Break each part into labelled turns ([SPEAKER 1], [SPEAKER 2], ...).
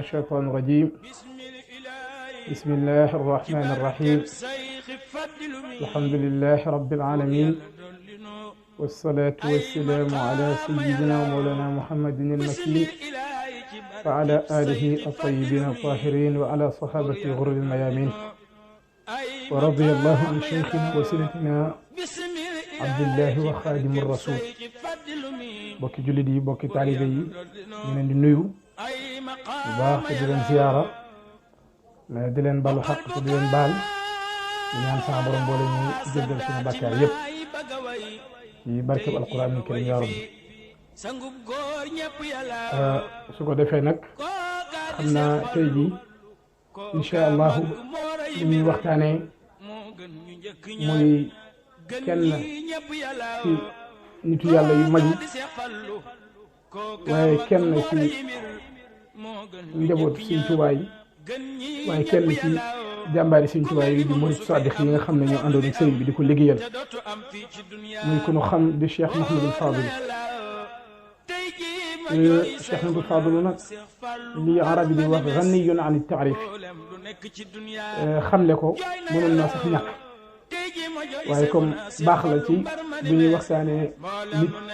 [SPEAKER 1] الشيطان الرجيم بسم الله الرحمن الرحيم الحمد لله رب العالمين والصلاة والسلام على سيدنا ومولانا محمد المكين وعلى آله الطيبين الطاهرين وعلى صحابته غر الميامين ورضي الله عن شيخنا وسيدنا عبد الله وخادم الرسول bokki jullit yi bokki taalibe yi ñu leen di nuyu bu baax te di leen ziyaara mais di leen balu xaq te di leen baal di ñaan sama borom boole ñu jéggal suñu bàkkaar yépp ci barkeb alquran karim yaa rabbi su ko defee nag xam naa tey jii incha allahu li ñuy waxtaanee muy kenn ci nitu yàlla yu mag yi waaye kenn ci njaboot Sëriñ Tuubaa yi waaye kenn ci jàmbaari Sëriñ Tuubaa yi di murid sadiq yi nga xam ne ñoo àndoon ak sëriñ bi di ko liggéeyal muy ku nu xam di Cheikh Mouhamadul Fadil Cheikh Mouhamadul Fadil nag li arab yi di wax ganiyun an taarif xamle ko mënoon naa sax ñàkk waaye comme baax la ci bu ñuy waxtaanee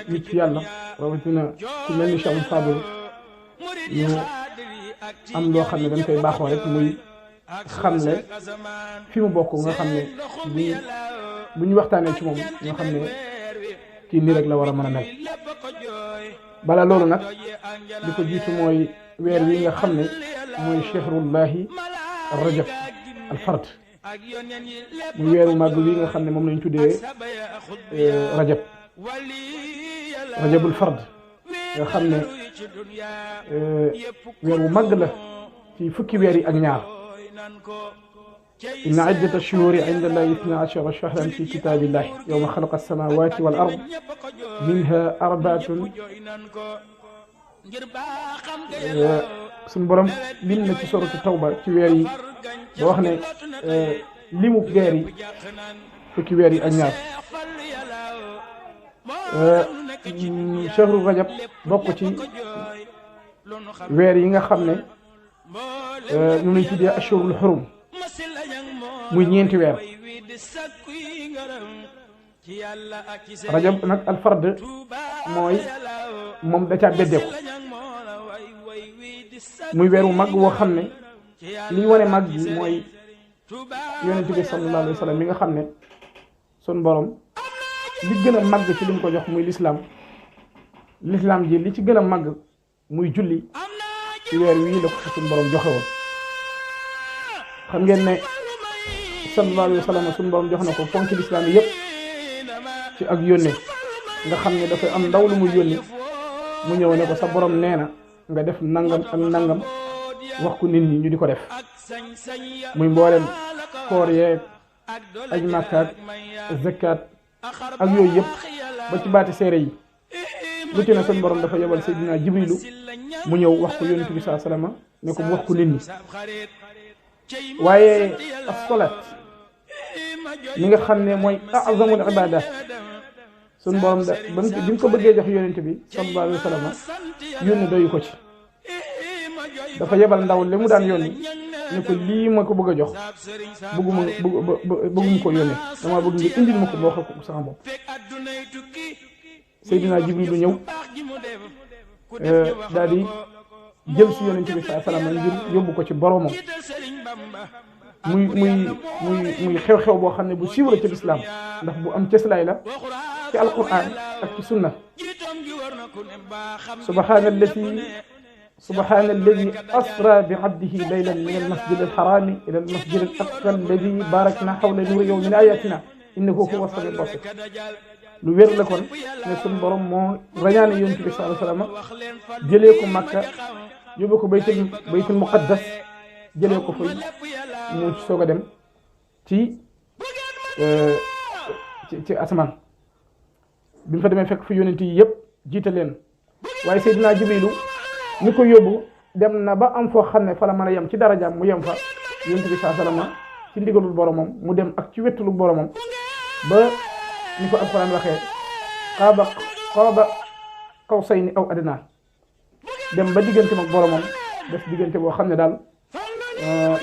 [SPEAKER 1] nit yàlla rawatina ku mel ni Cheikh Mouhamadul Fadil ñu am loo xam ne dañ koy baaxoo rek muy xamle fi mu bokk nga xam ne bu ñu waxtaanee ci moom ñoo xam ne kii nii rek la war a mën a mel bala loolu nag li ko jiitu mooy weer wi nga xam ne mooy chehrullahi rajab al fard muy weeru màgg wi nga xam ne moom lañ tuddee rajabul fard nga xam ne weer wu màgg la ci fukki weer yi ak ñaar inna iddata shuhuri inda allahi ithna ashara shahran fi kitabillahi yawma xalaqa as-samawati wal ard minha arbaatun suñu borom lim na ci soratu tawba ci weer yi ba wax ne limu weer yi fukki weer yi ak ñaar shahru rajab bokk ci weer yi nga xam ne ñu lañ tuddee ashurul xurum muy ñeenti weer rajab nag alfard mooy moom da caa beddeeku muy weer wu mag woo xam ne li ñu wane mag bi mooy yonent bi sallallahu alayhi wa sallam mi nga xam ne sun borom li gën a màgg ci li mu ko jox muy lislaam ji li ci gën a màgg muy julli ci weer wii la ko suñu borom joxe woon xam ngeen ne sallallahu alayhi wa sallam suñu borom jox na ko ponki lislaam yi yëpp ci ak yónnee nga xam ne dafay am ndaw lu muy yónni mu ñëw ne ko sa borom nee na nga def nangam ak nangam wax ko nit ñi ñu di ko def muy mboolem koor yeeg aj màkkaat zakkaat ak yooyu yëpp ba ci baati seere yi lu ci ne suñu borom dafa yebal Seydina Jibrilu mu ñëw wax ko yonent bi sallallahu alayhi wasallam ne ko mu wax ko nit ñi waaye as-salaat mi nga xam ne mooy a'zamul ibadat suñu borom da bi mu ko bëggee jox yonent bi sallallahu alayhi wasallam yónni doyu ko ci dafa yebal ndaw li mu daan yónni ne ko lii ma ko bëgg a jox bëgguma ko yónnee dama bëgg nga indil ma ko boo xam ko sama bopp Seydina Jibril ñëw daal di jël si yonent bi sallallahu alayhi wasallam ngir yóbbu ko ci boromam muy xew-xew boo xam ne bu siiw la ci lislaam ndax bu am cëslaay la ci alquran ak ci sunna subhaana alladi asra bi abdihi laylan min almasjid alxarami ila almasjid alaqsa alladi barakna xawla nuriyahu min ayatina innahu huwa samiul basir lu wér la kon ne suñu borom moo rañaane yonent bi sallallahu alayhi wasallam jëlee ko Makka yóbbu ko baytul muqaddas jëlee ko fay mu soog a dem ci asamaan bi mu fa demee fekk fi yonent yi yëpp jiite leen waaye Seydina Jibrilu ni ko yóbbu dem na ba am foo xam ne fa la mën a yem ci darajaam mu yem fa yonent bi sallallahu alayhi wasallam ci ndigalul boromam mu dem ak ci wettulu boromam ba ni ko alquran waxee qaaba qawsayni aw adnaa dem ba diggante mag boromam def diggante boo xam ne daal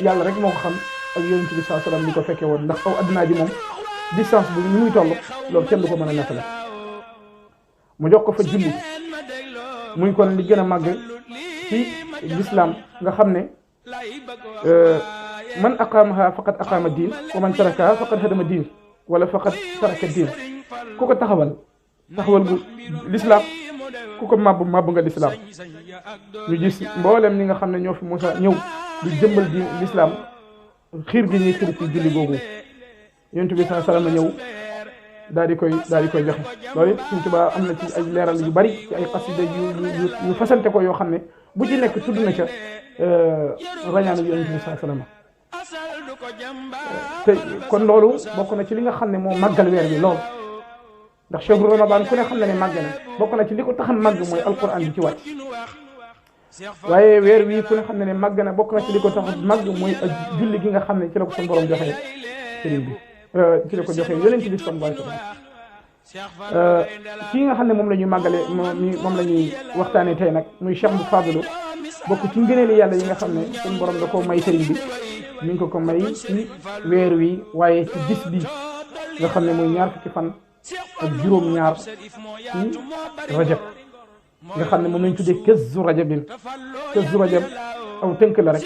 [SPEAKER 1] yàlla rek moo ko xam ak yonent bi saa salaam ni ko fekkee woon ndax aw addinaa ji moom distance bu ni muy toll loolu kenn du ko mën a nattale mu jox ko fa julli muy kon li gën a màgg ci l'islam nga xam ne man aqaamaha faqad aqaama diin wa man tarakaha faqad hadama diin wala faqad taraka diin ku ko taxawal gu l'islam ku ko màbb nga l'islam ñu gis mboolem ñi nga xam ne ñoo fi Musa ñëw di jëmbal di l'islam xiir gi ñuy xiir ci julli googu yonent bi sallallahu alayhi wasallam ñëw daal di koy joxe loolu it Sëriñ Tuubaa am na ci ay leeral yu bari ci ay xasida yu fasante ko yoo xam ne bu ci nekk tudd na ca rañaanu yonent bi sallallahu alayhi wasallam te kon loolu bokk na ci li nga xam ne moo màggal weer bi lool ndax chehru ramadan ku ne xam na ne màgg na bokk na ci li ko tax a màgg mooy alquran bi ci wàcc waaye weer wi ku ne xam ne màgg na bokk na ci li ko tax a màgg mooy julli gi nga xam ne ci la ko suñu borom joxee sëriñ bi ci la ko joxee yonent bi sallallahu alayhi wasallam kii nga xam ne moom la ñuy màggale moom la ñuy waxtaanee tey nag muy Cheikh Abdou Fadilou bokk ci ngëneeli yàlla yi nga xam ne suñu borom da koo may sëriñ bi mi ngi ko may ci weer wi waaye ci bis bi nga xam ne muy ñaar fukki fan ak juróom-ñaar ci rajab nga xam ne moom lañ tuddee këzu rajabin këzu rajab aw tënk la rek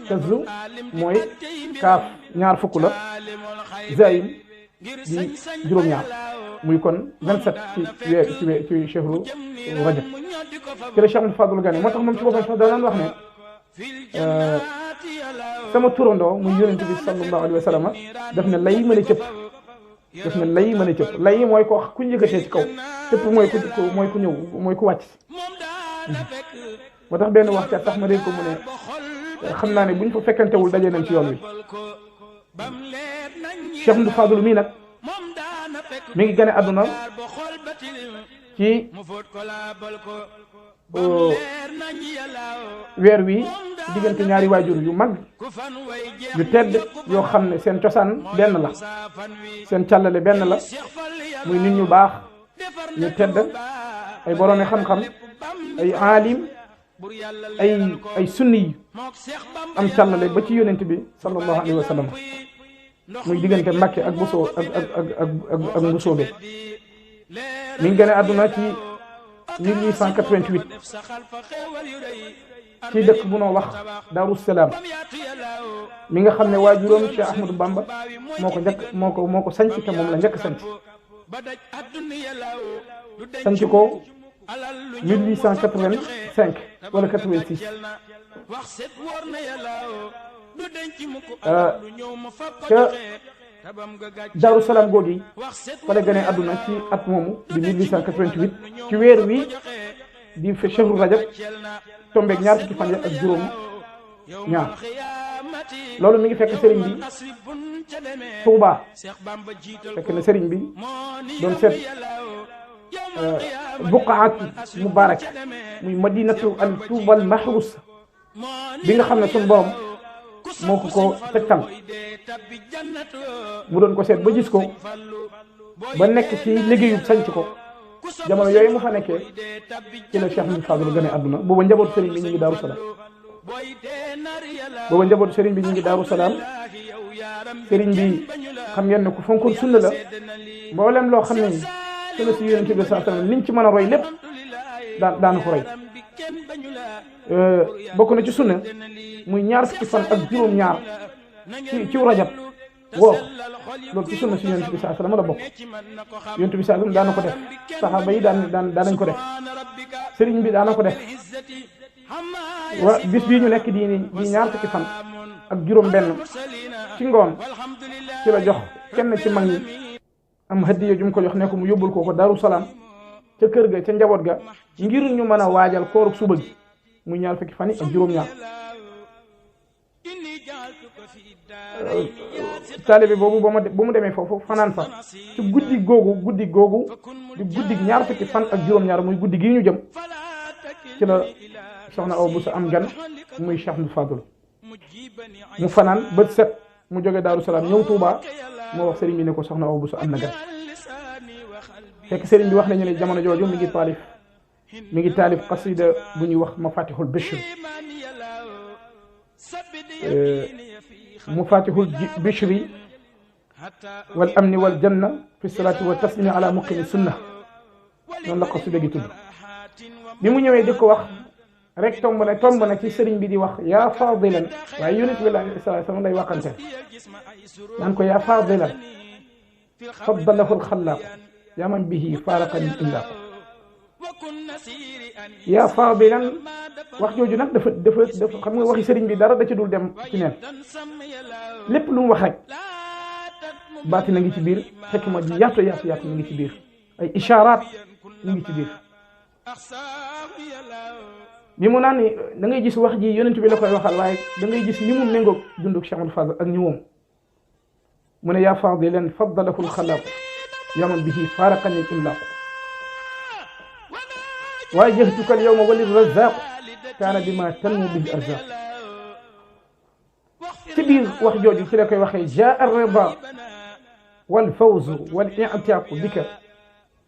[SPEAKER 1] këzu mooy kaaf ñaar fukk la zayin di juróom-ñaar muy kon 27 ci chehru rajab ci la Cheikh Abdou Fadilou Gane moo tax moom ci boppam sax daan wax ne sama turandoo muy yonent bi sallallahu alayhi wa sallam daf ne lay mën a cëpp lay mooy ko ku ñu yëkkatee ci kaw cëpp mooy ku ñëw mooy ku wàcc moo tax benn wax ca tax ma dégg ko mu ne xam naa ne buñ fa fekkantewul daje nañ ci yoon wi Cheikh Abdou Fadilou mii nag mi ngi gane àdduna ci weer wi diggante ñaari waajur yu mag yu tedd yoo xam ne seen cosaan benn la seen càllale benn la muy nit ñu baax ñu tedd ay boroomi xam-xam ay aalim ay sunni yi am càllale ba ci yonent bi sallallahu alayhi wa sallam muy diggante Mbàkke ak Bousso ak Mbusoobe mi ngi gën a àdduna ci 1888 ci dëkk bu noo wax Daaru Salaam mi nga xam ne waajuram Cheikh Ahmadou Bamba moo ko sanc te moom la njëkk sanc ko 1885 wala 86 ca Daaru Salaam googi fa la gane àdduna ci at moomu di 1888 ci weer wi di fe chehru rajab tombeeg ñaar fukki fan ak juróom ñaar loolu mi ngi fekk sëriñ bi Touba fekk na sëriñ bi doon seet buqaat mubarak muy madinatu al Touba al mahrus bi nga xam ne suñu borom moo ko tegtal mu doon ko seet ba gis ko ba nekk ci liggéeyub sanc ko jamono yooyu mu fa nekkee ci la Cheikh Abdou Fadilou gane àdduna booba njabootu sëriñ bi ñu ngi Daaru Salaam sëriñ bi xam ngeen ne ku fonkoon sunna la mboolem loo xam ne sunna si yonent bi sallallahu alayhi wasallam liñ ci mën a roy lépp daana ko roy bokk na ci sunna muy ñaar fukki fan ak juróom-ñaar ci rajab woor loolu ci sunna si yonent bi sallallahu alayhi wasallam la bokk yonent bi sallallahu alayhi wasallam daana ko def saxaaba yi daanañ ko def sëriñ bi daana ko def bis bii ñu nekk di ñaar fukki fan ak juróom-benn ci ngoon ci la jox kenn ci mag ñi am hadiya jum ko jox ne ko mu yóbbul ko Daaru Salaam ca kër ga ca njaboot ga ngir ñu mën a waajal kooruk suba gi muy ñaar fukki fan yi ak juróom-ñaar taalibe boobu ba mu demee foofu fanaan fa ci guddi googu di guddi ñaar fukki fan ak juróom-ñaar muy guddi gii ñu jëm ci la soxna Awa Bousso am gan muy Cheikh Abdou Fadilou mu fanaan bët set mu jóge Daaru Salaam ñëw Touba moo wax sëriñ bi ne ko soxna Awa Bousso am na gan fekk sëriñ bi wax nañu ne jamono jooju mi ngi taalif xasida bu ñuy wax Mafatihul Bichri mufatihul bishri wal amni wal janna fi salati wa taslimi ala muqimi sunna noonu la xasida gi tudd bi mu ñëwee di ko wax rek tomb na ci sëriñ bi di wax yaa fadilan waaye yonent bi sallallahu alayhi wasallam day waxante naan ko yaa fadilan faddalahu alxalaaq yaa man bihi faaraqani imlaaq yaa fadilan wax jooju nag dafa xam nga waxi sëriñ bi dara da ci dul dem ci neen lépp lu mu wax rek baati na ngi ci biir xikma ji yaatu na ngi ci biir ay ishaaraat na ngi ci biir bi mu naan ni da ngay gis wax ji yonent bi la koy waxal waaye da ngay gis ni mu méngoog dundug Cheikh Ahmadou Fadal ak ñëwoom mu ne yaa fadilan faddalahu alxalaaq yaa man bihi faaraqani imlaaq waaye jëhtuka al yawma wali razaq kaana bima tanmu bihi arzaq ci biir wax jooju ci la koy waxee jaa ar-rida wal fawzu wal i'taaqu bika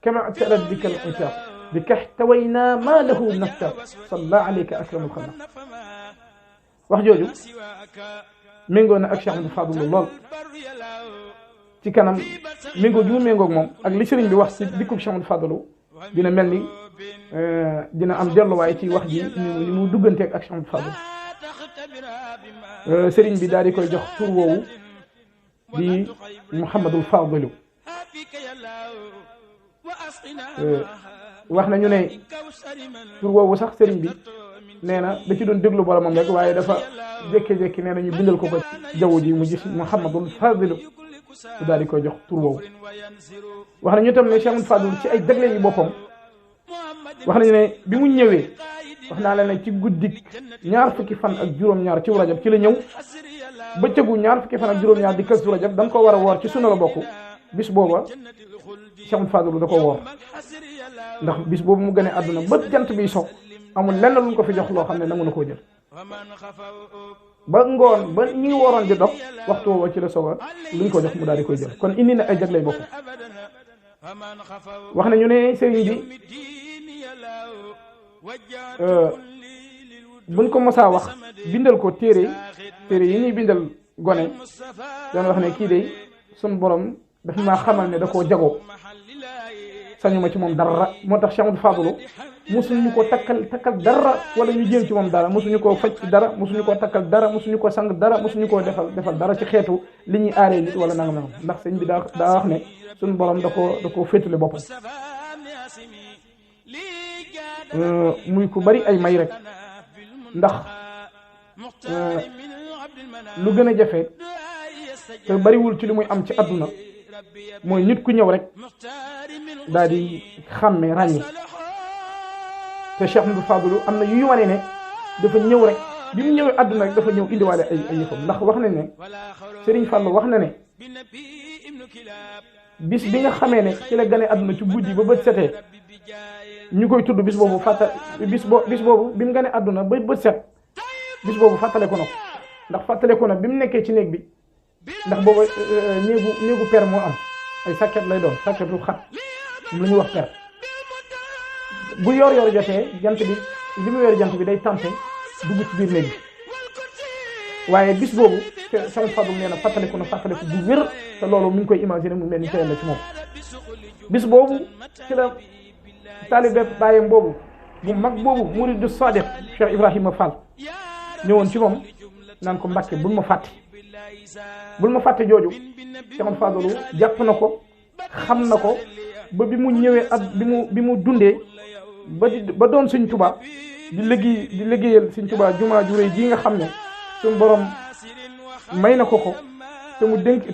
[SPEAKER 1] kama i'tarat bika al i'taaq bika ihtawaynaa maa lahu naftaq salla alayka akramul xalq wax jooju méngoo na ak Cheikh Ahmadou Fadal lool ci kanam méngoo gi mu méngoog moom ak li sëriñ bi wax ci dikkub Cheikh Ahmadou Fadal dina mel ni dina am delluwaay ci wax ji ni mu dugganteeg ak Cheikh Ahmadou Fadal sëriñ bi daal di koy jox tur woowu di Mouhamadul Fadilu wax nañu ne tur woowu sax sëriñ bi nee na da ci doon déglu boromam rek waaye dafa jékki-jékki nee na ñu bindal ko ko jaww ji mu gis Mouhamadul Fadilu daal di koy jox tur woowu wax nañu tam ne Cheikh Ahmadou Fadal ci ay jagle yi boppam wax nañu ne bi mu ñëwee wax naa la ne ci guddik ñaar fukki fan ak juróom-ñaar ci rajab ci la ñëw bëccëgu ñaar fukki fan ak juróom-ñaar di Kazu Rajab da nga ko war a woor ci sunna la bokk bis booba Cheikh Ahmadou Fadal da ko woor ndax bis boobu mu gënee àdduna ba jant bi so amul lenn luñ ko fi jox loo xam ne nangu na koo jël ba ngoon ba ñi wooroon di dog waxtu woowa ci la soga luñ ko jox mu daal di koy jël kon indi na ay jagley bopp wax nañu ne sëriñ bi buñ ko mosaa wax bindal ko téere yi ñuy bindal gone doon wax ne kii de sun borom daf maa xamal ne da koo jagoo sañu ma ci moom dara moo tax Cheikh Ahmadou Fadal mosuñu ko takkal dara wala ñu jéem ci moom dara mosuñu koo faj ci dara mosuñu koo takkal dara mosuñu ko sang dara mosuñu koo defal dara ci xeetu li ñuy aaree nit wala nangam ndax sëñ bi daa wax ne suñu borom da koo féetule boppam muy ku bari ay may rek ndax lu gën a jafe te bariwul ci li muy am ci àdduna mooy nit ku ñëw rek daal di xàmme ràññi te Cheikh Ahmadou Fadal am na yuy wane ne dafa ñëw rek bi mu ñëwee àdduna rek dafa ñëw indiwaale ay yëfam ndax wax nañ ne Serigne Fallou wax na ne bis bi nga xamee ne ci la gane àdduna ci guddi ba bët setee ñu koy tudd bis boobu bis boobu bi mu gane àdduna ba bët set bis boobu fàttale ko na ko ndax fàttale ko na bi mu nekkee ci néeg bi ndax boobu néegu per moo am ay sàkket lay doon sàkket lu xat moom la ñuy wax per bu yor jotee jant bi li mu yor jant bi day tàmpe dugg ci biir néeg bi waaye bis boobu te sama Fadal nee na fàttaliku bu wér te loolu mi ngi koy imaginer mu mel ni teel la ci moom bis boobu ci la taalibe baayam boobu bu mag boobu muridu sadiq Cheikh Ibrahima Fall ñëwoon ci moom naan ko Mbàkke bul ma fàtte jooju Cheikh Ahmadou Fadal jàpp na ko xam na ko ba bi mu ñëwee ak bi mu dundee ba doon Sëñ Tuubaa di liggéeyal Sëñ Tuubaa jumaa ju réy ji nga xam ne suñu borom may na ko te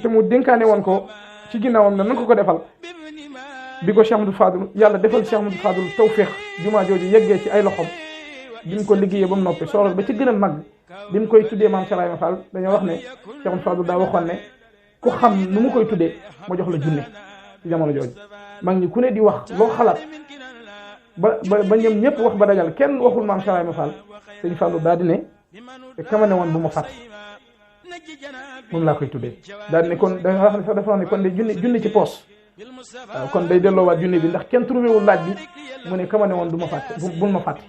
[SPEAKER 1] mu dénkaane woon ko ci ginnaawam na nan ko defal bi ko Cheikh Ahmadou Fadal yàlla defal Cheikh Ahmadou Fadal tawféex jumaa jooju yeggee ci ay loxom bi mu ko liggéeyee ba mu noppi soorool ba ci gën a mag bi mu koy tuddee maam Cheikh Ibrahima Fall dañoo wax ne Cheikh Ahmadou Fadal daa waxoon ne ku xam nu mu koy tuddee ma jox la junne ci jamono jooju mag ñi ku ne di wax loo xalaat ba ñoom ñëpp wax ba dajal kenn waxul maam Cheikh Ibrahima Fall sëñ Fallou daal di ne te kama ne woon bu ma fàtte moom laa koy tuddee daal di ne kon dafa wax ne kon de junne ci poos waaw kon day delloowaat junne bi ndax kenn trouvé wul laaj bi mu ne kama ne woon du ma fàtte bul ma fàtte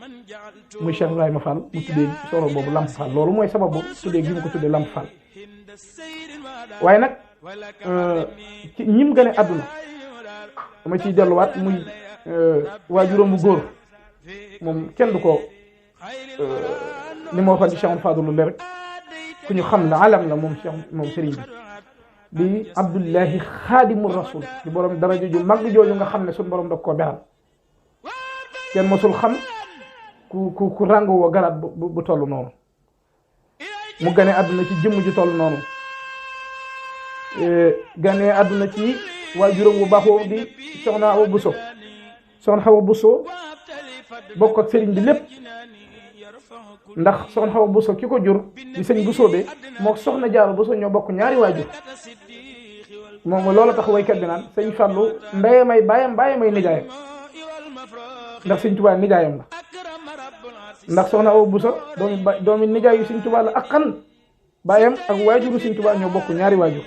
[SPEAKER 1] muy Cheikh Ibrahima Fall mu tuddee soro boobu Lamp Fall loolu mooy sababu tuddee gi mu ko tuddee Lamp Fall waaye nag ci ñim gën a àdduna dama ciy delluwaat muy waajuram bu góor moom kenn du ko li ma waxoon ci Cheikh Fadlu le rek ku ñu xam la alam la moom Cheikh moom sëriñ bi di Abdullahi Xaadimu Rasul di borom daraja ju mag jooju nga xam ne suñu borom da koo beral kenn mosul xam ku ràng woo garaat bu toll noonu mu gane àdduna ci jëmm ju toll noonu gane àdduna ci waajuram bu baaxoo di soxna Awa Buso soxna Awa Buso bokk ak sëriñ bi lépp ndax soxna Awa Buso ki ko jur di sëñ Buso be mook soxna Jaara Buso ñoo bokk ñaari waajur moom loola tax waykat bi naan sëñ Fallu ndeye may baayam may nijaayam ndax sëñ Tuubaa nijaayam la ndax soxna Awa Buso doomi nijaayu sëñ Tuubaa la ak xan baayam ak waajuru sëñ Tuubaa ñoo bokk ñaari waajur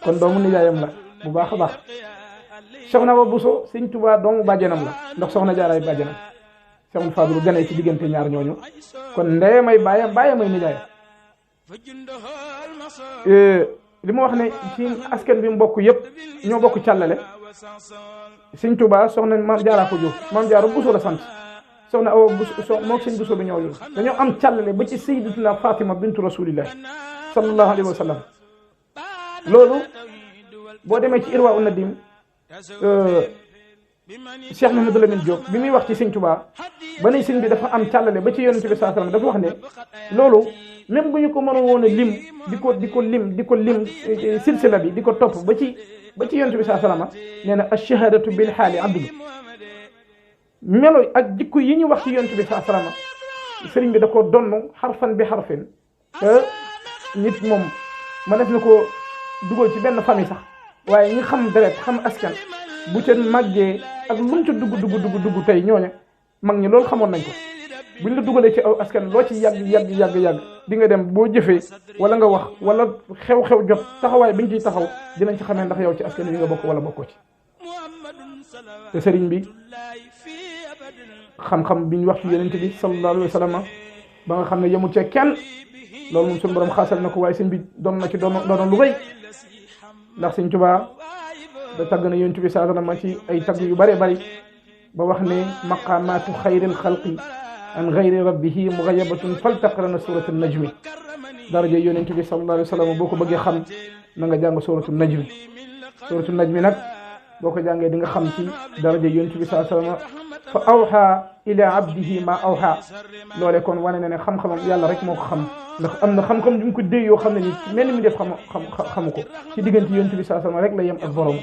[SPEAKER 1] kon doomu nijaayam la bu baax a baax soxna Awa Buso sëñ Tuubaa doomu bàjjenam la ndax soxna Jaaraay bàjjenam Cheikh Fadlu gane ci diggante ñaar ñooñu kon ndeye may baayam may nijaayam li ma wax ne ci askan bi mbokk yëpp ñoo bokk càllale sëñ Tuubaa soxna maam Jaara ko jóg maam Jaara Buso la sant soxna Awa Buso moom sëñ Buso bi ñoo jóg dañoo am càllale ba ci sayyidatuna Fatima bintu Rasulillah sallallahu alayhi wa sallam loolu boo demee ci Irwa Nadim Cheikh Mahamadou Lamine Diop bi muy wax ci sëñ Tuubaa ba ne sëñ bi dafa am càllale ba ci yonent bi sallallahu alayhi wa sallam dafa wax ne loolu même bu ñu ko mënoon woon a lim di ko lim silsila bi di ko topp ba ci yonent bi sallallahu alayhi wa sallam nee na ash-shahadatu bil haali abdu melo ak jikko yi ñu wax ci yonent bi sallallahu alayhi wa sallam sëriñ bi da ko donn xarfan bi xarfin nit moom ma def na ko dugal ci benn famille sax waaye ñi xam deret xam askan bu ca màggee ak luñ ca dugg tey ñooña mag ñi loolu xamoon nañ ko buñ la dugalee ci aw askan loo ci yàgg di nga dem boo jëfee wala nga wax wala xew-xew jot taxawaay biñ ciy taxaw dinañ ci xamee ndax yow ci askan yi nga bokk wala bokkoo ci te sëriñ bi xam-xam biñ wax ci yonent bi sallallahu alayhi wa sallam ba nga xam ne yemul ci kenn loolu moom suñu borom xaasal na ko waaye sëñ bi doon na ci doon lu rëy ndax sëñ Tuubaa da tagg na yonent bi sallallahu alayhi wa sallam ci ay tagg yu bare bari ba wax ne maqaamaatu xayril xalqi an gayri rabbihi mughayabatun faltaqrana suratu najmi daraja yonent bi sallallahu alayhi wa sallam boo ko bëggee xam na nga jàng suratu najmi nag boo ko jàngee di nga xam ci daraja yonent bi sallallahu alayhi wa sallam fa awha ila abdihi ma awha loole kon wane na ne xam-xamam yàlla rek moo ko xam ndax am na xam-xam ju mu ko déy yoo xam ne ni mel ni mi def xamu ko ci diggante yonent bi sallallahu alayhi wa sallam rek la yem ak borom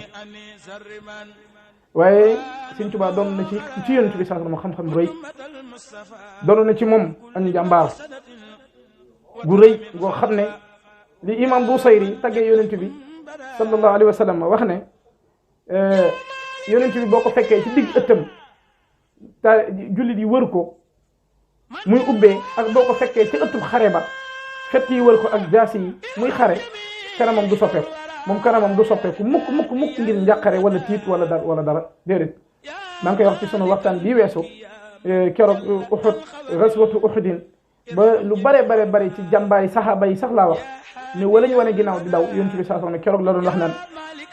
[SPEAKER 1] waaye Sëñ Tuubaa doon na ci yonent bi sallallahu alayhi wa sallam xam-xam bu rëy doon na ci moom ak njàmbaar gu rëy goo xam ne li imam Busayri taggee yonent bi sallallahu alayhi wa sallam wax ne yonent bi boo ko fekkee ci digg ëttam ta jullit yi wër ko muy ubbee ak boo ko fekkee ci ëttub xare ba fett yi wër ko ak jaasi yi muy xare kanamam du soppeeku moom kanamam du soppeeku mukk ngir njàqare wala tiit wala dara déedéet maa ngi koy wax ci sunu waxtaan bii weesu keroog Uhud ghazwatu Uhudin ba lu bare ci jàmbaari saxaaba yi sax laa wax ne wala ñu wane ginnaaw di daw yonent bi sallallahu alayhi wa sallam keroog la doon wax naan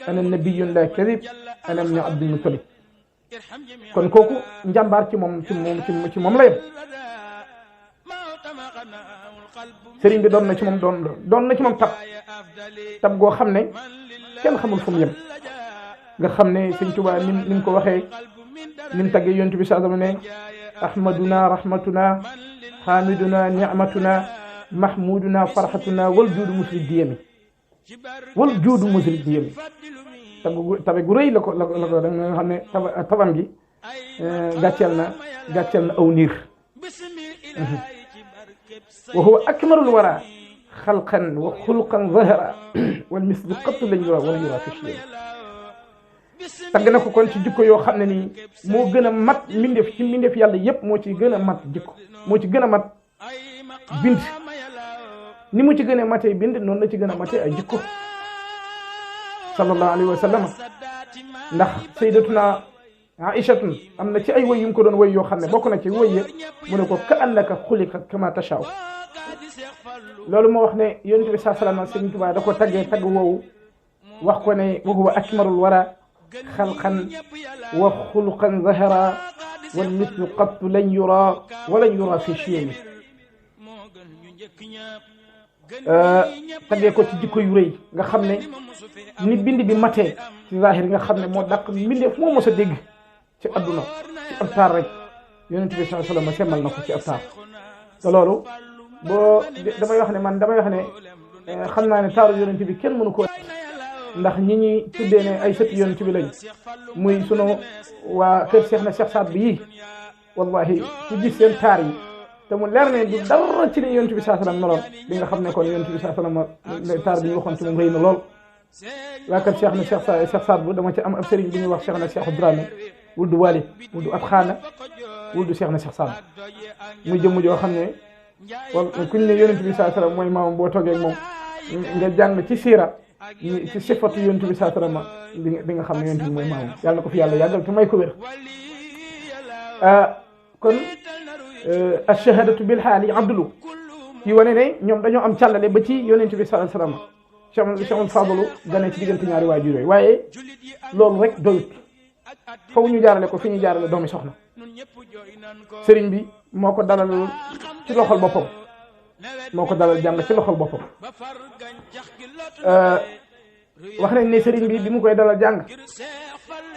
[SPEAKER 1] ana nabiyyun la kadib ana ibnu Abdul Muttalib kon kooku njàmbaar ci moom la yem sëriñ bi doon na ci moom doon na ci moom tab goo xam ne kenn xamul fu mu yem nga xam ne Sëriñ Tuubaa ni mu ko waxee ni mu taggee yonent bi sallallahu alayhi wa sallam ne ahmaduna rahmatuna hamiduna ni'matuna mahmuduna farhatuna wal juudu musri diyami tabe gu rëy la ko da nga xam ne tabam gi gàcceel na aw niir wa huwa akmalul wara xalqan wa xulqan zahara wal mislu qatt lañ yura wala yura fi shay'in tagg na ko kon ci jikko yoo xam ne nii moo gën a mat mbindeef yàlla yépp moo ci gën a mat jikko moo ci gën a mat bind ni mu ci gën a matee bind noonu la ci gën a matee ay jikko sallallahu alayhi wa sallam ndax sayyidatuna Aïchatun am na ci ay woy yu mu ko doon woy yoo xam ne bokk na ci woy ya mu ne ko ka annaka xuliqa kama tashaw loolu moo wax ne yonent bi saa salaam Sëriñ Tuubaa da ko taggee tagg woowu wax ko ne wa huwa akmalul wara xalqan wa xuluqan zahara wal mislu qattu lan yura walan yura fi chiyami taggee ko ci jikko yu rëy nga xam ne ni bind bi matee ci zahir nga xam ne moo dàq mbindeef moo mos a dégg ci adduna ci ab taar rek yonent bi sallallahu alayhi wasallam semmal na ko ci ab taar te loolu boo damay wax ne xam naa ne taaru yonent bi kenn mënu ko ndax ñi ñuy tuddee ne ay sëti yonent bi lañ muy sunu waa kër Cheikh na Cheikh Saad bi yii wallahi ku gis seen taar yi te mu leer ne du dara ci li yonent bi sallallahu alayhi wasallam meloon di nga xam ne kon yonent bi sallallahu alayhi wasallam taar bi ñu waxoon ci moom rëy na lool waa kër Cheikh na Cheikh Saad bu dama ci am ab sëriñ bi ñuy wax Cheikh na Cheikh Dramé wuldu Walid wuldu ab xaana wuldu Cheikh na Cheikh Saad muy jëmm joo xam ne wala kuñ ne yonent bi sallallahu alayhi wasallam mooy maamam boo toogee ak moom nga jàng ci siira ci sifatu yonent bi sallallahu alayhi wasallam di nga xam ne yonent bi mooy maamam yàlla na ko fi yàlla yàggal te may ko wér kon ash-shahadatu bil haali abdulu yi wane ne ñoom dañoo am càllale ba ci yonent bi sallallahu alayhi wasallam Cheikh Fadlu gane ci diggante ñaari waajur yooyu waaye loolu rek doyut faw ñu jaarale ko fi ñu jaarale doomi soxna sëriñ bi moo ko dalal ci loxol boppam moo ko dalal jàng ci loxol boppam wax nañ ne sëriñ bi mu koy dalal jàng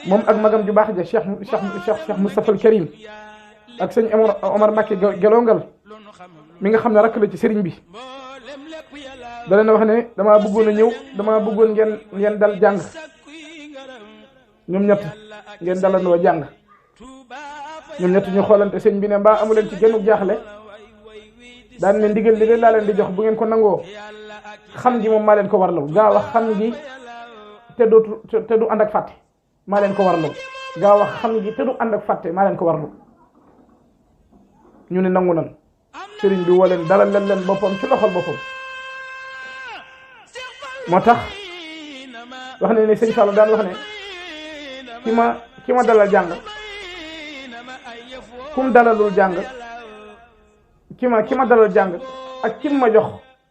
[SPEAKER 1] moom ak magam ju baax ja Cheikh Moustapha al Karim ak sëñ Omar Mbacké Gelongal mi nga xam ne rakk la ci sëriñ bi da leen wax ne damaa bëggoon a ñëw damaa bëggoon ngeen dal jàng ñoom ñett ngeen dalandoo jàng ñoom ñett ñu xoolante sëñ bi ne mbaa amu leen ci gennu jaaxle daan ne ndigal li leen laa leen di jox bu ngeen ko nangoo xam gi moom maa leen ko warlaw gaa wax xam gi te du ànd ak fàtte maa leen ko warlaw gaa wax xam gi te du ànd ak fàtte maa leen ko warlaw ñu ne nangu nan sëriñ bi woo leen dalal leen boppam ci loxol boppam moo tax wax ne sëñ Fallou daan wax ne ki ma dalal jàng kum dalalul jàng ki ma dalal jàng ak ki ma jox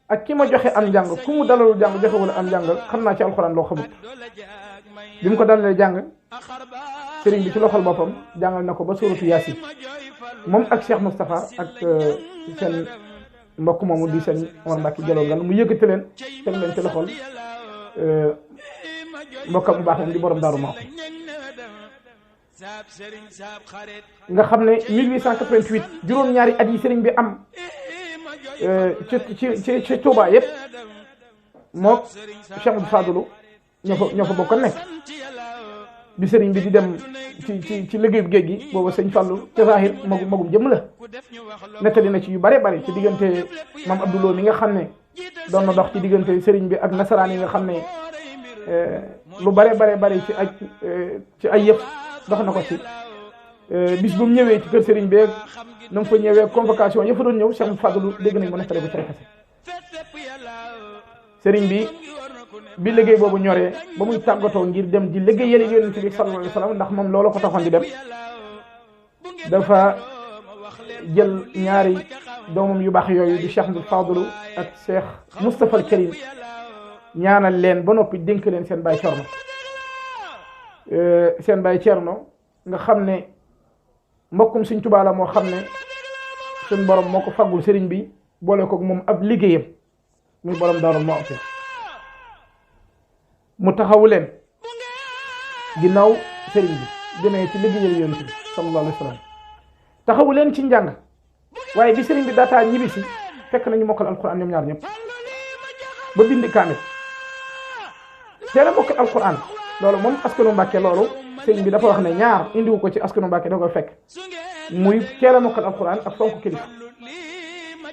[SPEAKER 1] ak ki ma joxe am njàng ku mu dalalul jàng joxewul am njàng xam naa ci alxuraan loo xamut bi mu ko dalalee jàng sëriñ bi ci loxol boppam jàngal na ko ba suuratu Yaasin moom ak Cheikh Moustapha ak seen mbokk moomu di seen Omar Mbacké Gelongal mu yëkkati leen teg leen ci loxol mbokkam bu baax moom di borom Daaru Muxti nga xam ne 1888 juróom-ñaari at yi sëriñ bi am ci Touba yëpp mook Cheikh Abdou Fadlu ñoo fa bokk nekk bi sëriñ bi di dem ci liggéeyu géej gi booba sëñ Fallou ci zahir magum jëm la nettali na ci yu bare bare ci diggante maam Abdoulou mi nga xam ne doon na dox ci diggante sëriñ bi ak nasaraan yi nga xam ne lu bare ci ay yëf dox na ko ci bis bu mu ñëwee ci kër sëriñ bi na mu fa ñëwee convocation yëpp doon ñëw Cheikh Fadlu dégg nañ mu nettali bu ci rekase sëriñ bi liggéey boobu ñoree ba muy tàggatoo ngir dem di liggéeyal yonent bi sallallahu alayhi wasallam ndax moom loolu ko taxoon di dem dafa jël ñaari doomam yu baax yooyu di Cheikh Abdou Fadlu ak Cheikh Moustapha al Karim ñaanal leen ba noppi dénk leen seen baay Cerno nga xam ne mbokkum Sëriñ Tuubaa la moo xam ne suñ borom moo ko faggul sëriñ bi boole ko moom ab liggéeyam muy borom Daaru Muxti mu taxawu leen ginnaaw sëriñ bi demee ci liggéeyal yonent bi sallallahu alayhi wa sallam taxawu leen ci njàng waaye bi sëriñ bi daataa ñibbisi fekk nañu mokkal alquran ñoom ñaar ñëpp ba bind kaamil teel a mokkal alquran loolu moom askanu Mbàkke loolu sëriñ bi dafa wax ne ñaar indiwu ko ci askanu Mbàkke da koy fekk muy teel a mokkal alquran ak fonk kilifa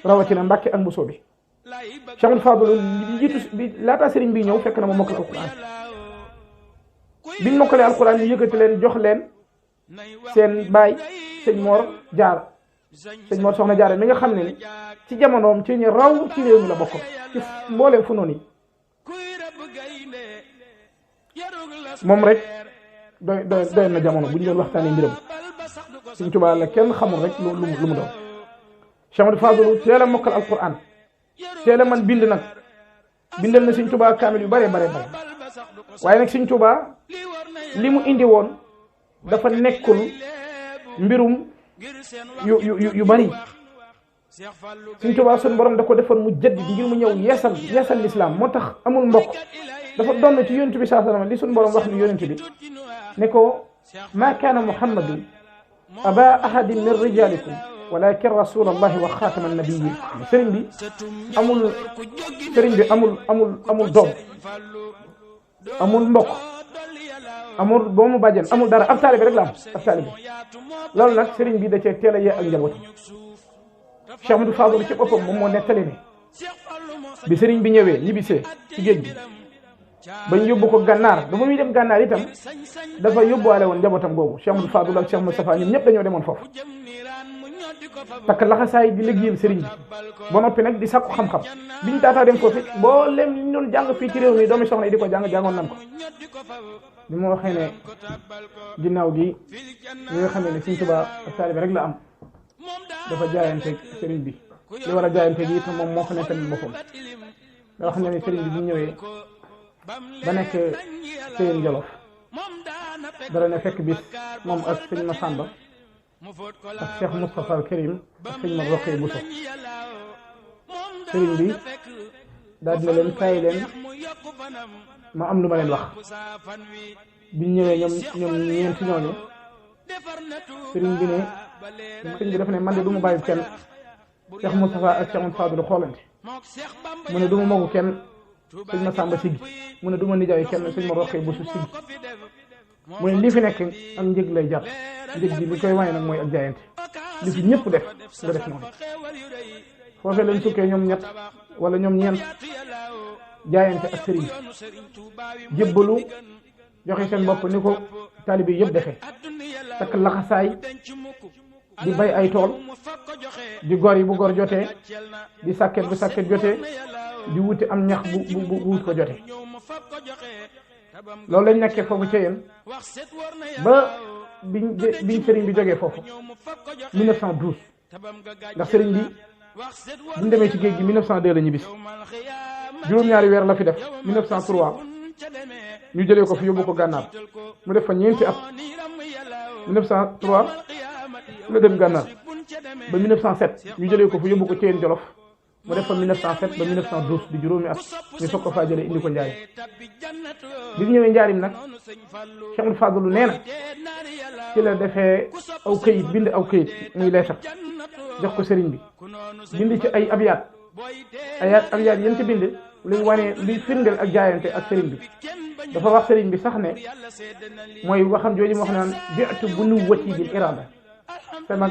[SPEAKER 1] rawatina Mbàkke ak Mbusoo bi Cheikh Fadlu jiitu bi laataa sëriñ bi ñëw fekk na ma mokkal alquran biñ mokkalee alquran ñu yëkkati leen jox leen seen baay sëñ Mor Jaara sëñ Mor Soxna Jaara mi nga xam ne ni ci jamonoom ci ñu raw ci réew mi la bokkoon ci mbooleem fu noonu yi moom rek doy na jamono bu ñu doon waxtaanee mbiram Sëriñ Tuubaa la kenn xamul rek lu mu doon. Cheikh Ahmadou Fadilou teel a mokkal alquran teel a man bind nag bindal na Sëriñ Tuubaa kaamil yu bare waaye nag Sëriñ Tuubaa li mu indi woon dafa nekkul mbirum yu bari. Sëriñ Tuubaa sun borom da ko defoon mu jëdd ngir mu ñëw yeesal lislaam moo tax amul mbokk dafa doon ci yonent bi sallallahu alayhi wasallam li sun borom wax ni yonent bi ne ko maa kaana muhammadun aba ahadin min rijalikum walakin rasulallahi wa xaatama nabiyyin sëriñ bi amul doom amul mbokk amul boomu bàjjen amul dara ab taalibe rek la am ab taalibe loolu nag sëriñ bi da cee teel a yee ak njabootam Cheikh Ahmadou Fadilou ci boppam moom moo nettali ne bi sëriñ bi ñëwee ñibbisee ci géej gi bañ yóbbu ko gànnaar ba muy dem gànnaar itam dafa yóbbuwaale woon njabootam googu Cheikh Ahmadou Fadilou ak Cheikh Moustapha ñoom ñëpp dañoo demoon foofu takk laxasaay di liggéeyal sëriñ bi ba noppi nag di sakku xam-xam biñ taataa dem foofu mboolem li ñu doon jàng fii ci réew mi doomi soxna yi di ko jàngoon nan ko bi ma waxee ne ginnaaw gi ñi nga xamee ne Sëriñ Tuubaa ak taalibe rek la am dafa jaayanteeg sëriñ bi li war a jaayanteeg yi itam moom moo ko nekkal boppam nga wax ne sëriñ bi bu ñëwee ba nekk Seyeen Jolof dara ne fekk bis moom ak sëñ Masamba ak Cheikh Moustapha al Karim ak sëñ ma Roqee Bousso sëriñ bi daal dina leen kaay leen ma am lu ma leen wax biñ ñëwee ñoom ñeenti ñooñu sëriñ bi ne sëriñ bi dafa ne man de du ma bàyyi kenn Cheikh Moustapha ak Cheikh Moustapha Fadilou xoolante mu ne du ma magu kenn sëñ ma Samba siggi mu ne du ma nijaay kenn sëñ ma Roqee Bousso siggi mu ne lii fi nekk ak njëg lay jar njëg ji li koy wane nag mooy ak jaayante li fi ñëpp def nga def noonu foofee lañ sukkee ñoom ñett wala ñoom ñeent jaayante ak sëriñ jébbalu joxe seen bopp ni ko taalibe yëpp defee takk laxasaay di bay ay tool di gor yi bu gor jotee di sàkket bu sàkket jotee di wuti am ñax bu wut ko jotee loolu lañ nekkee foofu ca yéen ba biñ sëriñ bi jógee foofu 1912 ndax sëriñ bi buñ demee ci géej gi 1902 la ñu bis juróom-ñaari weer la fi def 1903 ñu jëlee ko fi yóbbu ko gànnaar mu def fa ñeenti at 1903 la dem gànnaar ba 1907 ñu jëlee ko fi yóbbu ko Thiène Jolof mu def fa 1907 ba 1912 di juróomi at ñu soog ko faa jëlee indi ko Njaarim bi mu ñëwee Njaarim nag Cheikh Ahmadou Fadilou nee na ci la defee aw këyit bind aw këyit muy leetar jox ko sëriñ bi bind ci ay abyaat yéen ci bind luy wane luy firndeel ak jaayante ak sëriñ bi dafa wax sëriñ bi sax ne mooy waxam jooju mu wax naan bi'tu bu nu wati bil irada sama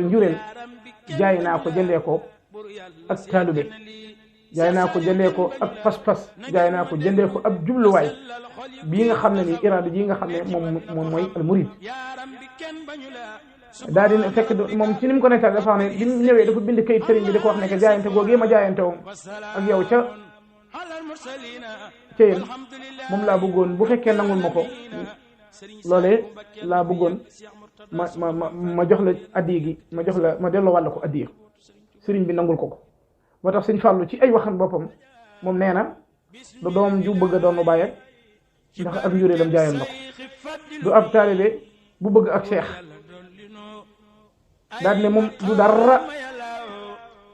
[SPEAKER 1] njureel jaay naa ko jëndee ko ak taalube jaay naa ko jëndee ko ak pas-pas jaay naa ko jëndee ko ab jubluwaay bii nga xam ne ni irada ji nga xam ne moom mooy al murid daal di fekk moom ci ni mu ko nettal dafa wax ne bi mu ñëwee dafa bind kayit sëriñ bi di ko wax ne que jaayante googee ma jaayante woon ak yow ca yéen moom laa bëggoon bu fekkee nangul ma ko loolee laa bëggoon ma jox la addiya gi ma delloo wàll ko addiya sëriñ bi nangul ko moo tax sëñ Fallou ci ay waxam boppam moom nee na du doom ju bëgg a doon bàyyi ndax ak njuréelam jaayoon na ko du ab taalibe bu bëgg ak seex daal ne moom du dara